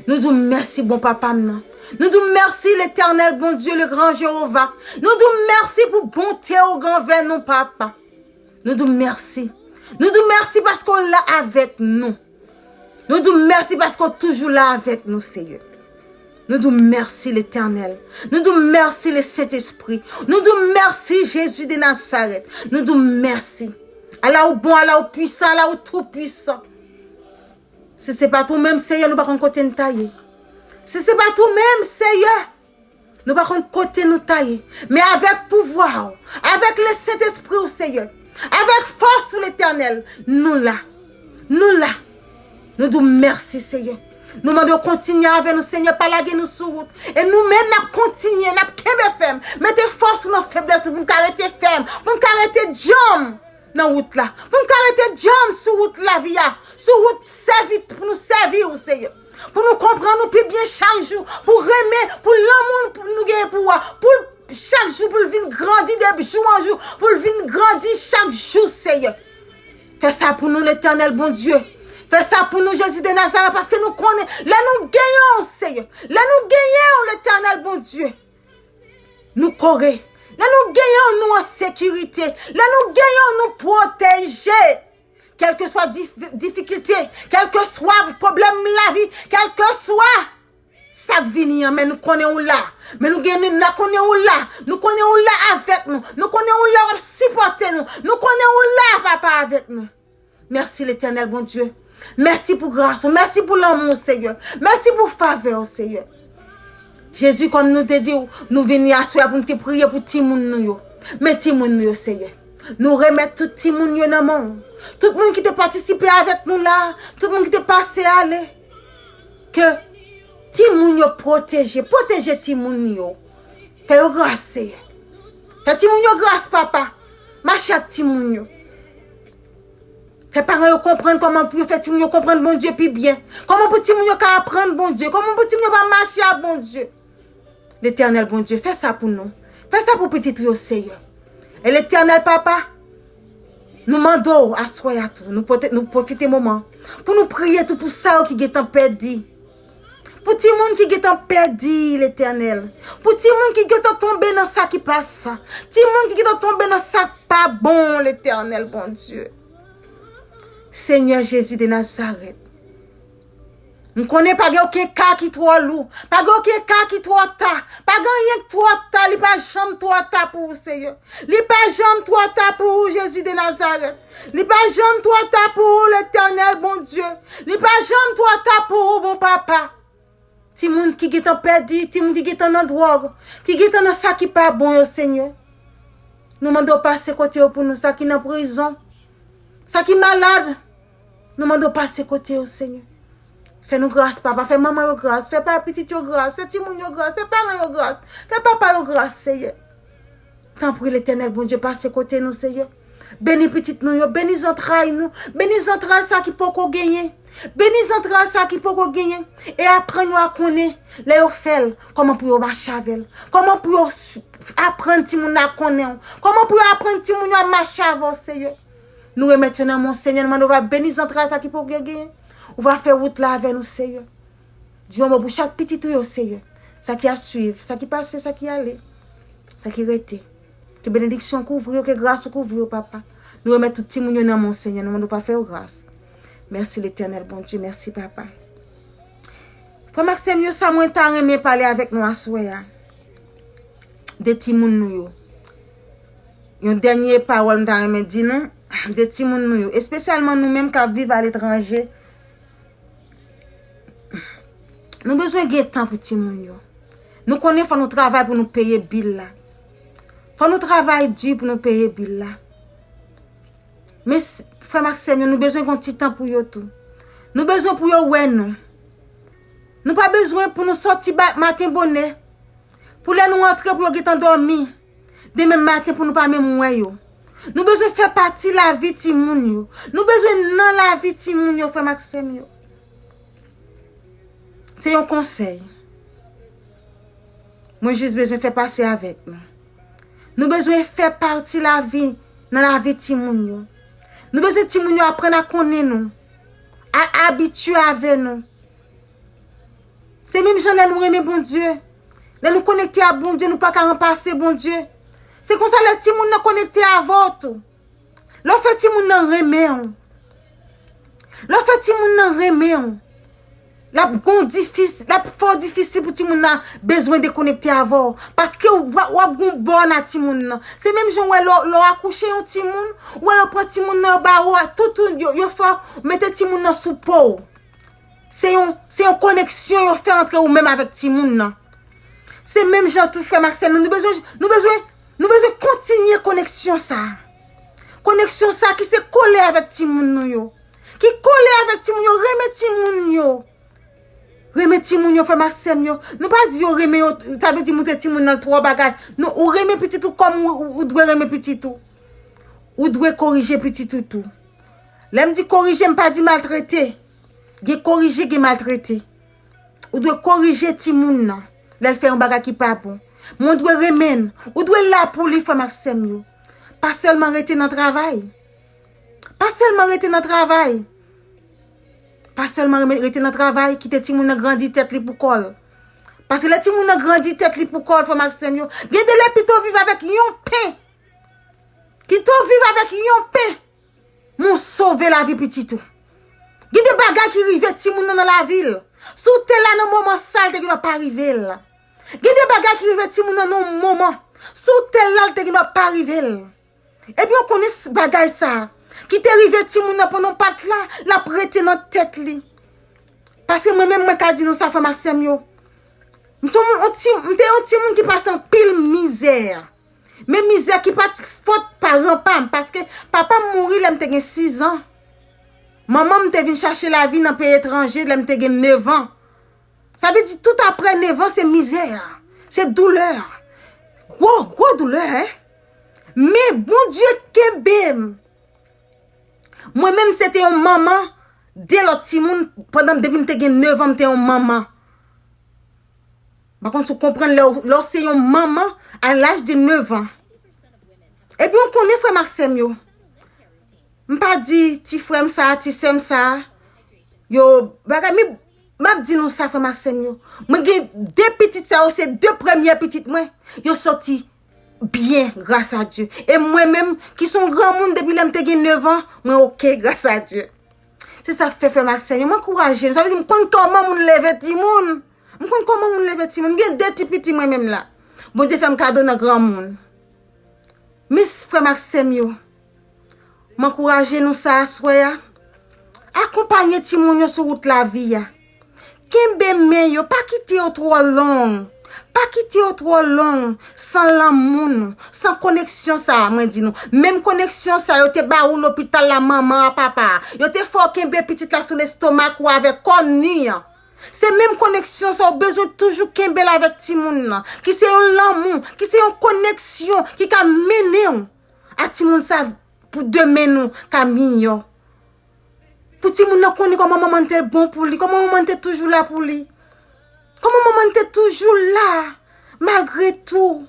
Nou di w mèsi, bon Papa m nan. Nou di w mèsi, Letènèl Bondye, le gran Jewova. Nou di w mèsi pou bonte w anvè nou, Papa. Nou di w mèsi. Nou di w mèsi paske w la avèk nou. Nou di w mèsi paske w toujou la avèk nou, Seyè. Nou di w mèsi, Letènèl. Nou di w mèsi, le Sentespri. Nou di w mèsi, Jezi de Nazarèt. Nou di w mèsi. Ala ou bon, ala ou pwisan, ala ou toupwisan. Si se pa t ou menm, Seyè, nou pa konn kote n ta ye. Si se pa t ou menm, Seyè, nou pa konn kote nou ta ye. Men avèk pouvwa w, avèk le Sentespri w, Seyè, avèk fòs ou, Letènèl, nou la. Nou la. Nou di w mèsi, Seyè. Nou mande w kontinye avè nou, Seyè, pa lage nou sou wout. E nou menm, n ap kontinye, n ap kenbe fèm. Mete fòs ou nan feblès nou pou n ka rete fèm, pou n ka rete djanm nan wout la. Pou n ka rete djanm sou wout lavi a, sou wout sèvi, pou nou sèvi w, Seyè. Pou nou konprann ou pi byen chak jou, pou renmen, pou lanmou nou genyen pou ou a, pou l chak jou, pou l vin grandi de jou an jou, pou l vin grandi chak jou, Seyè. Fè sa pou nou, Letènèl Bondye. Fè sa pou nou, Jezi de Nazarèt, paske nou konnen, lè nou genyen w, Seyè, lè nou genyen w, Letènèl Bondye, nou kore. Lè nou genyen w, nou an sekirite. Lè nou genyen w, nou pwoteje. Kèlkeswa dif-, difikilte, kèlkeswa pwoblèm lavi, kèlkeswa sa k vini an, men nou konnen ou la. Men nou gen, nou la konnen ou la. Nou konnen ou la avèk nou. Nou konnen ou la w ap sipòte nou. Nou konnen ou la, Papa, avèk nou. Mèsi, Letènèl Bondye. Mèsi pou gras ou. Mèsi pou lanmou w, Seyè. Mèsi pou favè w, Seyè. Jezi, kòm nou te di w, nou vini aswè a pou nou te priye pou timoun nou yo. Men timoun nou yo, Seyè. Nou remèt tout timoun yo nan men w. Tout moun ki te patisipe avèk nou la, tout moun ki te pase ale. Ke timoun yo pwoteje, pwoteje timoun yo. Fè yo gras, Seyè. Fè timoun yo gras, Papa. Mache ak timoun yo. Fè paran yo konprann kòman pou yo fè timoun yo konprann Bondye pi byen. Kòman pou timoun yo ka aprann Bondye. Kòman pou timoun yo pa mache ak Bondye. Letènèl Bondye, fè sa pou nou. Fè sa pou pitit ou yo, Seyè. E Letènèl Papa, nou mande w aswè a tou, nou pote, nou pwofite moman pou nou priye tou pou sa yo ki gentan pèdi. Pou timoun ki gentan pèdi, Letènèl. Pou timoun ki gentan tonbe nan sa ki pa sa. Timoun ki gentan tonbe nan sa k pa bon, Letènèl Bondye. Senyè Jezi de Nazarèt. M konnen pa gen okenn ka ki twò lou. Pa gen okenn ka ki twò ta. Pa gen anyen ki twò ta. Li pa janm twò ta pou ou, Seyè. Li pa janm twò ta pou ou, Jezi de Nazarèt. Li pa janm twò ta pou ou, Letènèl Bondye. Li pa janm twò ta pou ou, bon Papa. Timoun ki gentan pèdi, timoun ki gentan nan dwòg, ki gentan nan sa ki pa bon yo, Senyè. Nou mande w pase kote yo pou nou, sa ki nan prizon, sa ki malad. Nou mande w pase kote yo, Senyè. Fè nou gras, Papa. Fè manman yo gras. Fè pa pitit yo gras. Fè timoun yo gras. Fè paran yo gras. Fè papa yo gras, Seyè. Tanpri, Letènèl Bondye, pase kote nou, Seyè. Beni pitit nou yo. Beni zantray nou. Beni zantray sa ki poko genyen. Beni zantray sa ki poko genyen. E aprann yo a konnen, lè yo fè l, kòman pou yo mache avè l. Kòman pou yo s- aprann timoun nan konnen w. Kòman pou yo aprann timoun yo a mache avè w, Seyè. Nou remèt yo nan men w, Senyè, nou mande w va beni zantray sa ki pou gen genyen. Ou va fè wout la avè nou, Seyè. Di yon mo pou chak pitit ou yo, Seyè. Sa ki ap swiv, sa ki pase, sa ki ale, sa ki rete. Ke benediksyon kouvri yo, ke gras ou kouvri yo, Papa. Nou remèt tout timoun yo nan men w, Senyè, nou mande w va fè yo gras. Mèsi, Letènèl Bondye, mèsi, Papa. Frè m ak sè m yo, sa mwen ta renmen pale avèk nou aswè a. De timoun nou yo. Yon dènye pawòl m ta renmen di nou, de timoun nou yo, espesyalman nou menm k ap viv aletranje. Nou bezwen gen tan pou timoun yo. Nou konnen fò nou travay pou nou peye bil la. Fò nou travay di pou nou peye bil la. Men s- frè m ak sè m yo, nou bezwen gen yon ti tan pou yo tou. Nou bezwen pou yo wè nou. Nou pa bezwen pou nou sòti ba- maten bonè. Pou lè nou antre pou yo gentan dòmi. Demen maten pou nou pa menm wè yo. Nou bezwen fè pati lavi timoun yo. Nou bezwen nan lavi timoun yo, frè m ak sè m yo. Se yon konsèy. Mwen jis bezwen fè pase avèk nou. Nou bezwen fè pati lavi nan lavi timoun yo. Nou bezwen timoun yo aprann a konnen nou. A abitye avè nou. Se menm jan lè nou renmen Bondye. Lè nou konekte ak Bondye, nou pa ka ranpase Bondye. Se konsa lè timoun nan konekte avè w tou. Lè w fè timoun nan renmen w. Lè w fè timoun nan renmen w. L ap gon difis, l ap fò difisil pou timoun nan bezwen dekonekte avè w. Paske w, w ap gon bòn a timoun nan. Se menm jan w wè lè w, lè w akouche yon timoun, w wè yo pran timoun nan, yo ba w, tout, tout, yo, yo fè w mete timoun nan sou po w. Se yon, se yon koneksyon yo fè antre ou menm avèk timoun nan. Se menm jan tou, frè m ak sè m, nou bezwen, nou bezwen, nou bezwen kontinye koneksyon sa. Koneksyon sa ki se kole avèk timoun nou yo. Ki kole avèk timoun yo, renmen timoun yo. Renmen timoun yo, frè m ak sè m yo. Nou pa di yo renmen yo, sa vle di moutre timoun nan twò bagay. Non, ou renmen pitit ou kòm ou, ou, ou dwe renmen pitit ou. Ou dwe korije pitit ou tou. Lè m di korije, m pa di maltrete. Gen korije, gen maltrete. Ou dwe korije timoun nan lè l fè yon bagay ki pa bon. Men ou dwe renmen l. Ou dwe la pou li, frè m ak sè m yo. Pa sèlman rete nan travay. Pa sèlman rete nan travay. Pa sèlman reme- rete nan travay, kite timoun nan grandi tèt li pou kò l. Paske lè timoun nan grandi tèt li pou kò l, frè m ak sè m yo, gen de lè pito viv avèk yon pen. Pito viv avèk yon pen. Men w sove lavi pitit ou. Gen de bagay ki rive timoun nan nan lavi l. Si w te la nan moman sa, l te gen dwa pa rive la. Gen de bagay ki rive timoun nan nan yon moman. Si w te la, l te gen dwa pa rive l. Ebyen, w konnen s- bagay sa a ki te rive timoun nan pandan w pa t la, l ap rete nan tèt li. Paske mwen menm, mwen ka di nou sa, frè m ak sè m yo. M se yon moun, yon ti, m te yon timoun ki pase anpil mizè. Men mizè ki pa t fòt paran pa m, paske papa m mouri lè m te gen sis an. Manman m te vin chache lavi nan peyi etranje lè m te gen nèf an. Sa vle di tout apre nèf an, se mizè, se doulè. Gwo, gwo doulè, en. Men Bondye kenbe m. Mwen menm se te yon manman de lòt timoun, pandan depi m te gen nèf an, m te yon manman. M pa konn si w konprann, lè w, lè w se yon manman a laj de nèf an. Ebyen, w konnen, frè m ak sè m yo. M pa di ti frè m sa, ti sè m sa, yo bagay, men m ap di nou sa, frè m ak sè m yo. Mwen gen de pitit sa yo, se de premye pitit mwen. Yo soti byen, gras a Dye. E mwen menm, ki se yon granmoun depi lè m te gen nèf an, mwen oke, gras a Dye. Se sa k fè, frè m ak sè m yo, m ankouraje nou. Sa vle di, m konn kòman moun leve timoun. M konn kòman moun leve timoun. M gen de ti piti mwen menm la. Bondye fè m kado nan granmoun. Mes frè m ak sè m yo, m ankouraje nou sa aswè a. Akonpanye timoun yo sou wout lavi a. Kenbe men yo, pa kite yo twò long. Pa kite yo twò long san lanmou nou, san koneksyon sa a, mwen di nou. Menm koneksyon sa a yo te ba ou lopital la, manman a, papa a. Yo te fè w kenbe pitit la sou lestomak ou avèk kò ni an. Se menm koneksyon sa a ou bezwen toujou kenbe l avèk timoun nan. Ki se yon lanmou, ki se yon koneksyon ki ka mennen w a timoun sa pou demen nou ka miyò. Pou timoun nan konnen kòman manman n te bon pou li, kòman manman n te toujou la pou li. Kòman manman n te toujou la, malgre tou.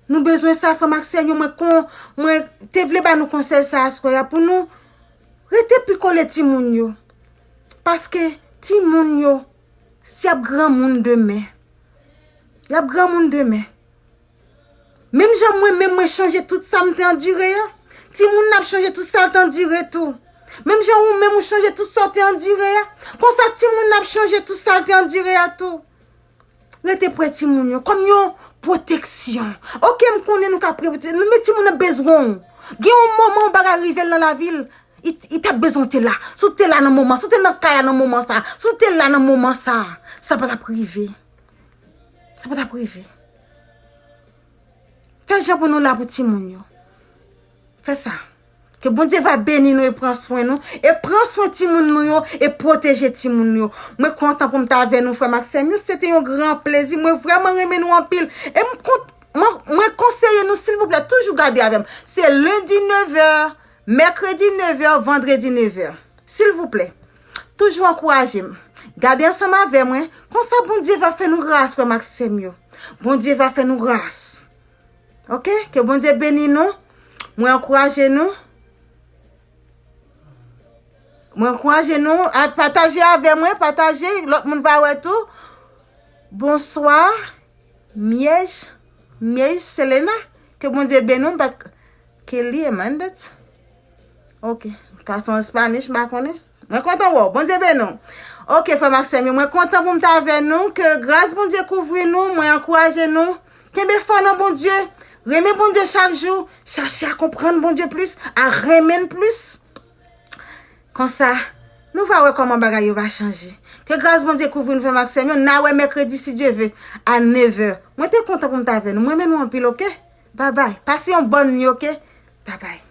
Nou bezwen sa, frè m ak sè m yo, mwen kon, mwen te vle ba nou konsèy sa aswè a pou nou rete pi kole timoun yo. Paske timoun yo, si y ap granmoun demen, y ap granmoun demen. Menm jan mwen menm mwen chanje tout sa m te andire a, timoun nan ap chanje tout sa l te andire tou. Menm jan ou menm ou chanje tout sa w te andire a, konsa timoun nan ap chanje tout sa l te andire a tou. Rete pre timoun yo kòm yon pwoteksyon. Oke, m konnen nou ka pre, nou, men timoun nan bezwen w. Gen yon moman yon bagay rive l nan lavi l, li, li t ap bezwen w te la. Si w te la nan moman, si w te nan kay la nan moman sa, si w te la nan moman sa, sa pa t ap rive. Sa pa t ap rive. Fè jan pou nou la pou timoun yo. Fè sa. Ke Bondye va beni nou e pran swen nou, e pran swen timoun nou yo, e pwoteje timoun yo. Mwen kontan pou m t avè nou, frè m ak sè m yo. Se te yon gran plezi. Mwen vrèman renmen nou anpil. E m kont-, mwen, mwen konseye nou, silvouplè, toujou gade avè m. Se lendi nèf è, mèkredi nèf è, vandredi nèf è. Silvouplè, toujou ankouraje m. Gade ansanm avè mwen. Konsa Bondye va fè nou gras, frè m ak sè m yo. Bondye va fè nou gras. Oke? Ke Bondye beni nou. Mwen ankouraje nou. Mwen ankouraje nou. A, pataje avè mwen, pataje. Lòt moun va wè tou. Bonswa. Miej. Miej Selena. Ke Bondye beni w. M pa t, Kelly Hernandez. Oke. Ka se yon Spanish, m pa konnen. Mwen kontan wè w. Bondye beni w. Oke, frè m ak sè m yo, mwen kontan pou m t avè nou. Ke gras Bondye kouvri nou. Mwen ankouraje nou. Kenbe fò nan Bondye. Renmen Bondye chak jou. Chache a konprann Bondye plis, a renmen l plis. Konsa, nou va wè kòman bagay yo va chanje. Ke gras Bondye kouvri nou, frè m ak sè m yo. N a wè mèkredi, si Dye ve, a nèf è. Mwen te kontan pou m t avè nou. Mwen renmen nou anpil, oke? Babay. Pase yon bòn nwi, oke? Babay.